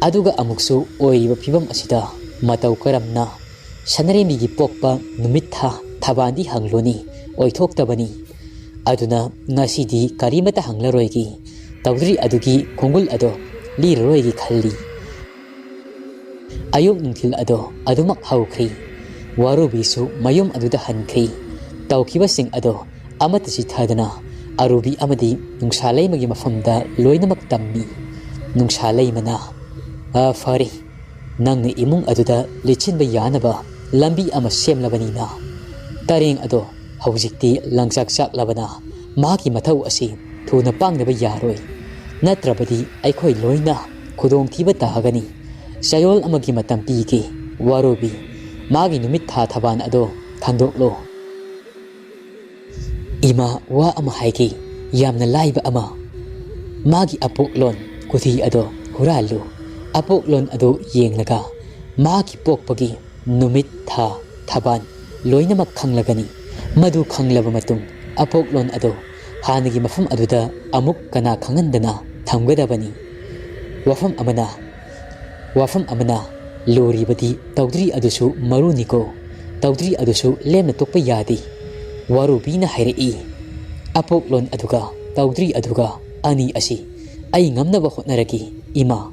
ꯑꯗꯨꯒ ꯑꯃꯨꯛꯁꯨ ꯑꯣꯏꯔꯤꯕ ꯐꯤꯕꯝ ꯑꯁꯤꯗ ꯃꯇꯧ ꯀꯔꯝꯅ ꯁꯅꯔꯦꯝꯕꯤꯒꯤ ꯄꯣꯛꯄ ꯅꯨꯃꯤꯠ ꯊꯥ ꯊꯕꯥꯟꯗꯤ ꯍꯪꯂꯨꯅꯤ, ꯑꯣꯏꯊꯣꯛꯇꯕꯅꯤ꯫ ꯑꯗꯨꯅ ꯉꯁꯤꯗꯤ ꯀꯔꯤꯃꯇ ꯍꯪꯂꯔꯣꯏꯒꯦ, ꯇꯧꯗ꯭ꯔꯤ ꯑꯗꯨꯒꯤ ꯈꯣꯡꯒꯨꯜ ꯑꯗꯣ ꯂꯤꯔꯔꯣꯏꯒꯦ ꯈꯜꯂꯤ꯫ ꯑꯌꯨꯛ ꯅꯨꯡꯊꯤꯜ ꯑꯗꯣ ꯑꯗꯨꯃꯛ ꯍꯧꯈ꯭ꯔꯤ꯫ ꯋꯥꯔꯨꯕꯤꯁꯨ ꯃꯌꯨꯝ ꯑꯗꯨꯗ ꯍꯟꯈ꯭ꯔꯤ꯫ ꯇꯧꯈꯤꯕꯁꯤꯡ ꯑꯗꯣ ꯑꯃꯠꯇ ꯆꯤꯊꯗꯅ ꯑꯔꯨꯕꯤ ꯑꯃꯗꯤ ꯅꯨꯡꯁꯥ ꯂꯩꯃꯒꯤ ꯃꯐꯝꯗ ꯂꯣꯏꯅꯃꯛ ꯇꯝꯃꯤ꯫ ꯅꯨꯡꯁꯥ ꯂꯩꯃꯅ, "ꯑ, ꯐꯔꯦ, ꯅꯪꯅ ꯏꯃꯨꯡ ꯑꯗꯨꯗ ꯂꯤꯠꯁꯤꯟꯕ ꯌꯥꯅꯕ ꯂꯝꯕꯤ ꯑꯃ ꯁꯦꯝꯂꯕꯅꯤꯅ, ꯇꯔꯦꯡ ꯑꯗꯣ ꯍꯧꯖꯤꯛꯇꯤ ꯂꯪꯆꯥꯛ ꯆꯥꯛꯂꯕꯅ ꯃꯍꯥꯛꯀꯤ ꯃꯊꯧ ꯑꯁꯤ ꯊꯨꯅ ꯄꯥꯡꯗꯕ ꯌꯥꯔꯣꯏ꯫ ꯅꯠꯇ꯭ꯔꯕꯗꯤ ꯑꯩꯈꯣꯏ ꯂꯣꯏꯅ ꯈꯨꯗꯣꯡꯊꯤꯕ ꯇꯥꯒꯅꯤ꯫ ꯆꯌꯣꯜ ꯑꯃꯒꯤ ꯃꯇꯝ ꯄꯤꯒꯦ, ꯋꯥꯔꯨꯕꯤ꯫ ꯃꯥꯒꯤ ꯅꯨꯃꯤꯠ ꯊꯥ ꯊꯕꯥꯟ ꯑꯗꯣ ꯈꯪꯗꯣꯛꯂꯣ꯫" "ꯏꯃꯥ, ꯋꯥ ꯑꯃ ꯍꯥꯏꯒꯦ, ꯌꯥꯝꯅ ꯂꯥꯏꯕ ꯑꯃ꯫ ꯃꯥꯒꯤ ꯑꯄꯣꯛꯂꯣꯟ ꯀꯨꯊꯤ ꯑꯗꯣ ꯍꯨꯔꯥꯜꯂꯨ꯫ ꯑꯄꯣꯛꯂꯣꯟ ꯑꯗꯨ ꯌꯦꯡꯂꯒ ꯃꯥꯒꯤ ꯄꯣꯛꯄꯒꯤ ꯅꯨꯃꯤꯠ, ꯊꯥ, ꯊꯕꯥꯟ ꯂꯣꯏꯅꯃꯛ ꯈꯪꯂꯒꯅꯤ꯫ ꯃꯗꯨ ꯈꯪꯂꯕ ꯃꯇꯨꯡ ꯑꯄꯣꯛꯂꯣꯟ ꯑꯗꯨ ꯍꯥꯟꯅꯒꯤ ꯃꯐꯝ ꯑꯗꯨꯗ ꯑꯃꯨꯛ ꯀꯅꯥ ꯈꯪꯍꯟꯗꯅ ꯊꯝꯒꯗꯕꯅꯤ꯫ ꯋꯥꯐꯝ ꯑꯃꯅ, ꯋꯥꯐꯝ ꯑꯃꯅ, ꯂꯨꯔꯤꯕꯗꯤ ꯇꯧꯗ꯭ꯔꯤ ꯑꯗꯨꯁꯨ ꯃꯔꯨꯅꯤꯀꯣ꯫ ꯇꯧꯗ꯭ꯔꯤ ꯑꯗꯨꯁꯨ ꯂꯦꯝꯅ ꯇꯣꯛꯄ ꯌꯥꯗꯦ꯫" ꯋꯥꯔꯨꯕꯤꯅ ꯍꯥꯏꯔꯛꯏ꯫ "ꯑꯄꯣꯛꯂꯣꯟ ꯑꯗꯨꯒ ꯇꯧꯗ꯭ꯔꯤ ꯑꯗꯨꯒ ꯑꯅꯤ ꯑꯁꯤ ꯑꯩ ꯉꯝꯅꯕ ꯍꯣꯠꯅꯔꯒꯦ, ꯏꯃꯥ꯫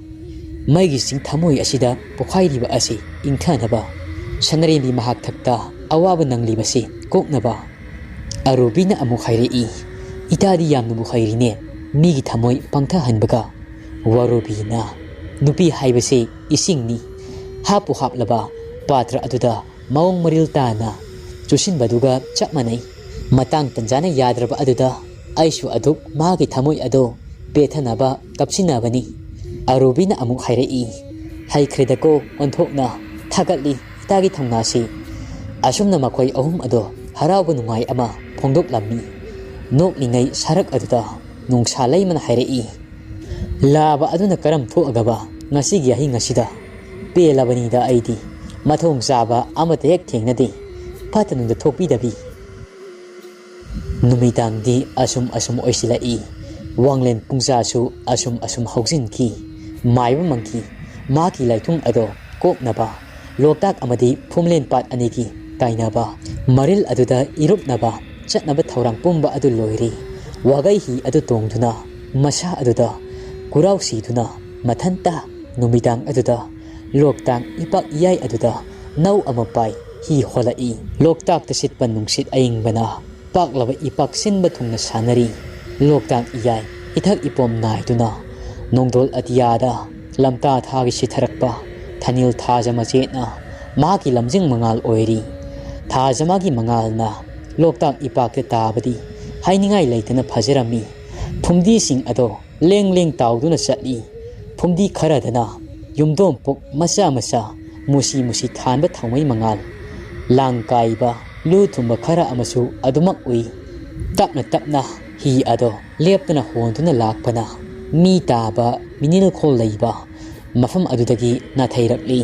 ꯃꯩꯒꯤ ꯆꯤꯡ ꯊꯃꯣꯏ ꯑꯁꯤꯗ ꯄꯣꯈꯥꯏꯔꯤꯕ ꯑꯁꯤ ꯏꯪꯊꯅꯕ, ꯁꯅꯔꯦꯝꯕꯤ ꯃꯍꯥꯛ ꯊꯛꯇ ꯑꯋꯥꯕ ꯅꯪꯂꯤꯕꯁꯤ ꯀꯣꯛꯅꯕ꯫" ꯑꯔꯨꯕꯤꯅ ꯑꯃꯨꯛ ꯍꯥꯏꯔꯛꯏ, "ꯏꯇꯥꯗꯤ ꯌꯥꯝꯅꯕꯨ ꯍꯩꯔꯤꯅꯦ, ꯃꯤꯒꯤ ꯊꯃꯣꯏ ꯄꯪꯊꯍꯟꯕꯒ꯫" ꯋꯥꯔꯨꯕꯤꯅ, "ꯅꯨꯄꯤ ꯍꯥꯏꯕꯁꯤ ꯏꯁꯤꯡꯅꯤ꯫ ꯍꯥꯞꯄꯨ ꯍꯥꯞꯂꯕ ꯄꯥꯇ꯭ꯔ ꯑꯗꯨꯗ ꯃꯑꯣꯡ ꯃꯔꯤꯜ ꯇꯥꯅ ꯆꯨꯁꯤꯟꯕꯗꯨꯒ ꯆꯞ ꯃꯥꯟꯅꯩ꯫ ꯃꯇꯥꯡ ꯇꯟꯖꯥꯅ ꯌꯥꯗ꯭ꯔꯕ ꯑꯗꯨꯗ ꯑꯩꯁꯨ ꯑꯗꯨꯛ ꯃꯥꯒꯤ ꯊꯃꯣꯏ ꯑꯗꯣ ꯄꯦꯠꯊꯅꯕ ꯀꯞꯁꯤꯟꯅꯕꯅꯤ꯫" ꯑꯔꯨꯕꯤꯅ ꯑꯃꯨꯛ ꯍꯥꯏꯔꯛꯏ, "ꯍꯩꯈ꯭ꯔꯦꯗꯀꯣ ꯑꯣꯟꯊꯣꯛꯅ꯫ ꯊꯥꯒꯠꯂꯤ ꯏꯇꯥꯒꯤ ꯊꯧꯅꯥꯁꯤ꯫ ꯑꯁꯨꯝꯅ ꯃꯈꯣꯏ ꯑꯍꯨꯝ ꯑꯗꯣ ꯍꯔꯥꯎꯕ ꯅꯨꯡꯉꯥꯏ ꯑꯃ ꯐꯣꯡꯗꯣꯛꯂꯝꯃꯤ꯫ ꯅꯣꯛꯂꯤꯉꯩ ꯁꯔꯛ ꯑꯗꯨꯗ ꯅꯣꯡꯁꯥ ꯂꯩꯃꯅ ꯍꯥꯏꯔꯛꯏ, "ꯂꯥꯕ ꯑꯗꯨꯅ ꯀꯔꯝ ꯊꯣꯛꯑꯒꯕ ꯉꯁꯤꯒꯤ ꯑꯍꯤꯡ ꯑꯁꯤꯗ? ꯄꯦꯜꯂꯕꯅꯤꯗ ꯑꯩꯗꯤ꯫ ꯃꯊꯣꯡ ꯆꯥꯕ ꯑꯃꯠꯇ ꯍꯦꯛ ꯊꯦꯡꯅꯗꯦ꯫ ꯐꯠꯇ ꯅꯨꯡꯗ ꯊꯣꯛꯄꯤꯗꯕꯤ"꯫ ꯅꯨꯃꯤꯗꯥꯡꯗꯤ ꯑꯁꯨꯝ ꯑꯁꯨꯝ ꯑꯣꯏꯁꯤꯜꯂꯛꯏ꯫ ꯋꯥꯡꯂꯦꯟ ꯄꯨꯡꯖꯥꯁꯨ ꯑꯁꯨꯝ ꯑꯁꯨꯝ ꯍꯧꯖꯤꯟꯈꯤ꯫ ꯃꯥꯏꯕ ꯃꯪꯈꯤ꯫ ꯃꯍꯥꯛꯀꯤ ꯂꯥꯏꯊꯨꯡ ꯑꯗꯣ ꯀꯣꯛꯅꯕ ꯂꯣꯛꯇꯥꯛ ꯑꯃꯗꯤ ꯐꯨꯝꯂꯦꯟ ꯄꯥꯠ ꯑꯅꯤꯒꯤ ꯇꯥꯏꯅꯕ ꯃꯔꯤꯜ ꯑꯗꯨꯗ ꯏꯔꯨꯞꯅꯕ ꯆꯠꯅꯕ ꯊꯧꯔꯥꯡ ꯄꯨꯝꯕ ꯑꯗꯨ ꯂꯣꯏꯔꯦ꯫ ꯋꯥꯒꯩ ꯍꯤ ꯑꯗꯨ ꯇꯣꯡꯗꯨꯅ ꯃꯁꯥ ꯑꯗꯨꯗ ꯀꯨꯔꯥꯎ ꯁꯤꯗꯨꯅ ꯃꯊꯟꯇ ꯅꯨꯃꯤꯗꯥꯡ ꯑꯗꯨꯗ ꯂꯣꯛꯇꯥꯛ ꯏꯄꯥꯛ ꯏꯌꯥꯏ ꯑꯗꯨꯗ ꯅꯧ ꯑꯃ ꯄꯥꯏ ꯍꯤ ꯍꯣꯜꯂꯛꯏ꯫ ꯂꯣꯛꯇꯥꯛꯇ ꯁꯤꯠꯄ ꯅꯨꯡꯁꯤꯠ ꯑꯌꯤꯡꯕꯅ ꯄꯥꯛꯂꯕ ꯏꯄꯥꯛ ꯁꯤꯟꯕ ꯊꯨꯡꯅ ꯁꯥꯟꯅꯔꯤ꯫ ꯂꯣꯛꯇꯥꯛ ꯏꯌꯥꯏ ꯏꯊꯛ ꯏꯄꯣꯝ ꯅꯥꯏꯗꯨꯅ ꯅꯣꯡꯗꯣꯜ ꯑꯇꯤꯌꯥꯗ ꯂꯝꯇꯥ ꯊꯥꯒꯤ ꯁꯤꯊꯔꯛꯄ ꯊꯥꯅꯤꯜ ꯊꯥꯖ ꯃꯆꯦꯠꯅ ꯃꯍꯥꯛꯀꯤ ꯂꯝꯖꯤꯡ ꯃꯉꯥꯜ ꯑꯣꯏꯔꯤ꯫ ꯊꯥꯖ ꯃꯥꯒꯤ ꯃꯉꯥꯜꯅ ꯂꯣꯛꯇꯥꯛ ꯏꯄꯥꯛꯇ ꯇꯥꯕꯗꯤ ꯍꯥꯏꯅꯤꯡꯉꯥꯏ ꯂꯩꯇꯅ ꯐꯖꯔꯝꯃꯤ꯫ ꯐꯨꯝꯗꯤꯁꯤꯡ ꯑꯗꯣ ꯂꯦꯡ ꯂꯦꯡ ꯇꯥꯎꯗꯨꯅ ꯆꯠꯂꯤ꯫ ꯐꯨꯝꯗꯤ ꯈꯔꯗꯅ ꯌꯨꯝꯗꯣꯝꯄꯣꯛ ꯃꯆꯥ ꯃꯆꯥ ꯃꯨꯁꯤ ꯃꯨꯁꯤ ꯊꯥꯟꯕ ꯊꯥꯎꯃꯩ ꯃꯉꯥꯜ, ꯂꯥꯡ ꯀꯥꯏꯕ ꯂꯨ ꯊꯨꯝꯕ ꯈꯔ ꯑꯃꯁꯨ ꯑꯗꯨꯃꯛ ꯎꯏ꯫ ꯇꯞꯅ ꯇꯞꯅ ꯍꯤ ꯑꯗꯣ ꯂꯦꯞꯇꯅ ꯍꯣꯟꯗꯨꯅ ꯂꯥꯛꯄꯅ ꯃꯤ ꯇꯥꯕ ꯃꯤꯅꯤꯜꯈꯣꯜ ꯂꯩꯕ ꯃꯐꯝ ꯑꯗꯨꯗꯒꯤ ꯅꯥꯊꯩꯔꯛꯂꯤ꯫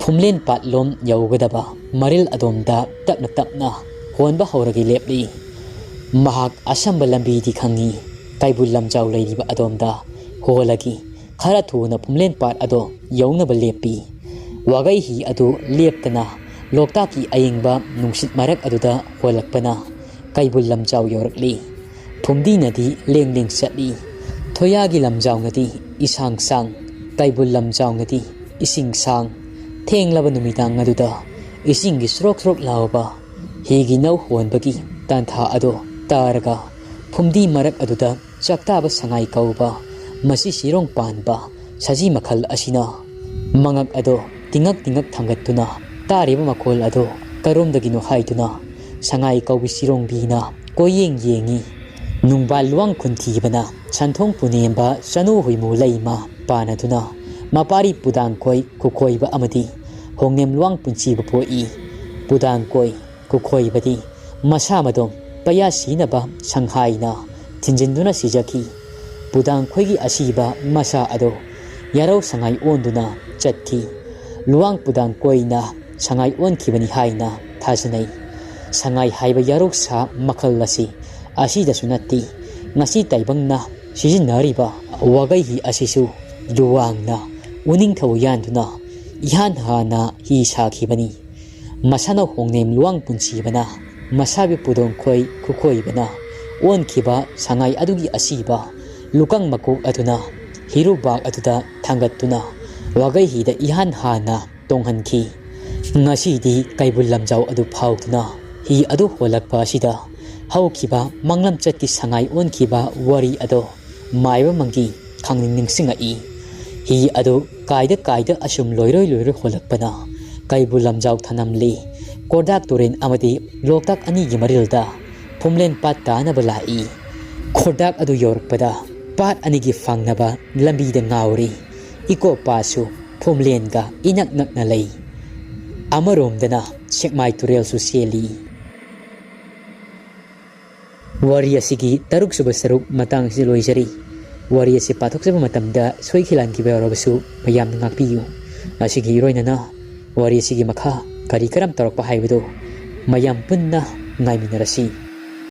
ꯐꯨꯝꯂꯦꯟ ꯄꯥꯠꯂꯣꯝ ꯌꯧꯒꯗꯕ ꯃꯔꯤꯜ ꯑꯗꯣꯝꯗ ꯇꯞꯅ ꯇꯞꯅ ꯍꯣꯟꯕ ꯍꯧꯔꯒꯦ ꯂꯦꯞꯂꯤ꯫ ꯃꯍꯥꯛ ꯑꯁꯝꯕ ꯂꯝꯕꯤꯗꯤ ꯈꯪꯏ꯫ ꯀꯩꯕꯨꯜ ꯂꯝꯖꯥꯎ ꯂꯩꯔꯤꯕ ꯑꯗꯣꯝꯗ ꯍꯣꯜꯂꯒꯦ꯫ ꯈꯔ ꯊꯨꯅ ꯐꯨꯝꯂꯦꯟ ꯄꯥꯠ ꯑꯗꯣ ꯌꯧꯅꯕ ꯂꯦꯞꯄꯤ꯫ ꯋꯥꯒꯩ ꯍꯤ ꯑꯗꯨ ꯂꯦꯞꯇꯅ ꯂꯣꯛꯇꯥꯛꯀꯤ ꯑꯌꯤꯡꯕ ꯅꯨꯡꯁꯤꯠ ꯃꯔꯛ ꯑꯗꯨꯗ ꯍꯣꯜꯂꯛꯄꯅ ꯀꯩꯕꯨꯜ ꯂꯝꯖꯥꯎ ꯌꯧꯔꯛꯂꯤ꯫ ꯐꯨꯝꯗꯤꯅꯗꯤ ꯂꯦꯡ ꯂꯦꯡ ꯆꯠꯂꯤ꯫ ꯊꯣꯌꯥꯒꯤ ꯂꯝꯖꯥꯎꯅꯗꯤ ꯏꯁꯥꯡ ꯁꯥꯡ, ꯀꯩꯕꯨꯜ ꯂꯝꯖꯥꯎꯅꯗꯤ ꯏꯁꯤꯡ ꯁꯥꯡ꯫ ꯊꯦꯡꯂꯕ ꯅꯨꯃꯤꯗꯥꯡ ꯑꯗꯨꯗ ꯏꯁꯤꯡꯒꯤ ꯁ꯭ꯔꯣꯛ ꯁ꯭ꯔꯣꯛ ꯂꯥꯎꯕ ꯍꯤꯒꯤ ꯅꯧ ꯍꯣꯟꯕꯒꯤ ꯇꯥꯟꯊꯥ ꯑꯗꯨ ꯇꯥꯔꯒ ꯐꯨꯝꯗꯤ ꯃꯔꯛ ꯑꯗꯨꯗ ꯆꯥꯛꯇꯥꯕ ꯁꯉꯥꯏ ꯀꯧꯕ ꯃꯁꯤ ꯁꯤꯔꯣꯡ ꯄꯥꯟꯕ ꯁꯖꯤ ꯃꯈꯜ ꯑꯁꯤꯅ ꯃꯉꯛ ꯑꯗꯨ ꯇꯤꯡꯉꯛ ꯇꯤꯡꯉꯛ ꯊꯥꯡꯒꯠꯇꯨꯅ ꯇꯥꯔꯤꯕ ꯃꯈꯣꯜ ꯑꯗꯨ ꯀꯔꯣꯝꯗꯒꯤꯅꯣ ꯍꯥꯏꯗꯨꯅ ꯁꯉꯥꯏ ꯀꯧꯕꯤ ꯁꯤꯔꯣꯡꯕꯤꯅ ꯀꯣꯏꯌꯦꯡ ꯌꯦꯡꯏ꯫ ꯅꯨꯡꯕꯥꯜ ꯂꯨꯋꯥꯡ ꯈꯨꯟꯊꯤꯕꯅ ꯁꯟꯊꯣꯡ ꯄꯨꯅꯦꯝꯕ ꯆꯅꯨ ꯍꯨꯏꯃꯨ ꯂꯩꯃ ꯄꯥꯟꯅꯗꯨꯅ ꯃꯄꯥꯔꯤ ꯄꯨꯗꯥꯡꯈꯣꯏ ꯈꯨꯀꯣꯏꯕ ꯑꯃꯗꯤ ꯍꯣꯡꯅꯦꯝ ꯂꯨꯋꯥꯡ ꯄꯨꯟꯁꯤꯕ ꯄꯣꯛꯏ꯫ ꯄꯨꯗꯥꯡꯀꯣꯏ ꯈꯨꯈꯣꯏꯕꯗꯤ ꯃꯁꯥ ꯃꯇꯣꯝ ꯄꯩꯌꯥ ꯁꯤꯅꯕ ꯁꯪꯍꯥꯏꯅ ꯊꯤꯟꯖꯤꯟꯗꯨꯅ ꯁꯤꯖꯈꯤ꯫ ꯄꯨꯗꯥꯡꯈꯣꯏꯒꯤ ꯑꯁꯤꯕ ꯃꯁꯥ ꯑꯗꯨ ꯌꯥꯔꯧ ꯁꯉꯥꯏ ꯑꯣꯟꯗꯨꯅ ꯆꯠꯈꯤ꯫ ꯂꯨꯋꯥꯡ ꯄꯨꯗꯥꯡꯀꯣꯏꯅ ꯁꯉꯥꯏ ꯑꯣꯟꯈꯤꯕꯅꯤ ꯍꯥꯏꯅ ꯊꯥꯖꯅꯩ꯫ ꯁꯉꯥꯏ ꯍꯥꯏꯕ ꯌꯥꯔꯧ ꯁꯥ ꯃꯈꯜ ꯑꯁꯤ ꯑꯁꯤꯗꯁꯨ ꯅꯠꯇꯦ, ꯉꯁꯤ ꯇꯥꯏꯕꯪꯅ ꯁꯤꯖꯤꯟꯅꯔꯤꯕ ꯋꯥꯒꯩ ꯍꯤ ꯑꯁꯤꯁꯨ ꯂꯨꯋꯥꯡꯅ ꯎꯅꯤꯡꯊꯧ ꯌꯥꯟꯗꯨꯅ ꯏꯍꯥꯟ ꯍꯥꯟꯅ ꯍꯤ ꯁꯥꯈꯤꯕꯅꯤ꯫ ꯃꯁꯥꯅ ꯍꯣꯡꯅꯦꯝ ꯂꯨꯋꯥꯡ ꯄꯨꯟꯁꯤꯕꯅ ꯃꯁꯥꯒꯤ ꯄꯨꯗꯣꯡꯈꯣꯏ ꯈꯨꯈꯣꯏꯕꯅ ꯑꯣꯟꯈꯤꯕ ꯁꯉꯥꯏ ꯑꯗꯨꯒꯤ ꯑꯁꯤꯕ ꯂꯨꯀꯪ ꯃꯀꯣꯛ ꯑꯗꯨꯅ ꯍꯤꯔꯨꯕꯥꯛ ꯑꯗꯨꯗ ꯊꯥꯡꯒꯠꯇꯨꯅ ꯋꯥꯒꯩ ꯍꯤꯗ ꯏꯍꯥꯟ ꯍꯥꯟꯅ ꯇꯣꯡꯍꯟꯈꯤ꯫ ꯉꯁꯤꯗꯤ ꯀꯩꯕꯨꯜ ꯂꯝꯖꯥꯎ ꯑꯗꯨ ꯐꯥꯎꯗꯨꯅ ꯍꯤ ꯑꯗꯨ ꯍꯣꯜꯂꯛꯄ ꯑꯁꯤꯗ ꯍꯧꯈꯤꯕ ꯃꯥꯡꯂꯝꯆꯠꯀꯤ ꯁꯉꯥꯏ ꯑꯣꯟꯈꯤꯕ ꯋꯥꯔꯤ ꯑꯗꯣ ꯃꯥꯏꯕ ꯃꯪꯒꯤ ꯈꯪꯅꯤꯡ ꯅꯤꯡꯁꯤꯡꯉꯛꯏ꯫ ꯍꯤ ꯑꯗꯨ ꯀꯥꯏꯗ ꯀꯥꯏꯗ ꯑꯁꯨꯝ ꯂꯣꯏꯔꯣꯏ ꯂꯣꯏꯔꯣꯏ ꯍꯣꯜꯂꯛꯄꯅ ꯀꯩꯕꯨꯜ ꯂꯝꯖꯥꯎ ꯊꯅꯝꯂꯤ꯫ ꯀꯣꯔꯗꯥꯛ ꯇꯨꯔꯦꯜ ꯑꯃꯗꯤ ꯂꯣꯛꯇꯥꯛ ꯑꯅꯤꯒꯤ ꯃꯔꯤꯜꯗ ꯐꯨꯝꯂꯦꯟ ꯄꯥꯠ ꯇꯥꯅꯕ ꯂꯥꯛꯏ꯫ ꯈꯣꯔꯗꯥꯛ ꯑꯗꯨ ꯌꯧꯔꯛꯄꯗ ꯄꯥꯠ ꯑꯅꯤꯒꯤ ꯐꯥꯡꯅꯕ ꯂꯝꯕꯤꯗ ꯉꯥꯎꯔꯤ꯫ ꯏꯀꯣ ꯄꯥꯠꯁꯨ ꯐꯨꯝꯂꯦꯟꯒ ꯏꯅꯛ ꯅꯛꯅ ꯂꯩ꯫ ꯑꯃꯔꯣꯝꯗꯅ ꯁꯦꯛꯃꯥꯏ ꯇꯨꯔꯦꯜꯁꯨ ꯆꯦꯜꯂꯤ꯫ ꯋꯥꯔꯤ ꯑꯁꯤꯒꯤ ꯇꯔꯨꯛ ꯁꯨꯕ ꯁꯔꯨꯛ ꯃꯇꯥꯡ ꯑꯁꯤꯗ ꯂꯣꯏꯖꯔꯤ꯫ ꯋꯥꯔꯤ ꯑꯁꯤ ꯄꯥꯊꯣꯛꯆꯕ ꯃꯇꯝꯗ ꯁꯣꯏꯈꯤ ꯂꯥꯟꯈꯤꯕ ꯌꯥꯎꯔꯕꯁꯨ ꯃꯌꯥꯝꯅ ꯉꯥꯛꯄꯤꯌꯨ꯫ ꯑꯁꯤꯒꯤ ꯏꯔꯣꯏꯅꯅ ꯋꯥꯔꯤ ꯑꯁꯤꯒꯤ ꯃꯈꯥ ꯀꯔꯤ ꯀꯔꯝ ꯇꯧꯔꯛꯄ ꯍꯥꯏꯕꯗꯨ ꯃꯌꯥꯝ ꯄꯨꯟꯅ ꯉꯥꯏꯃꯤꯟꯅꯔꯁꯤ꯫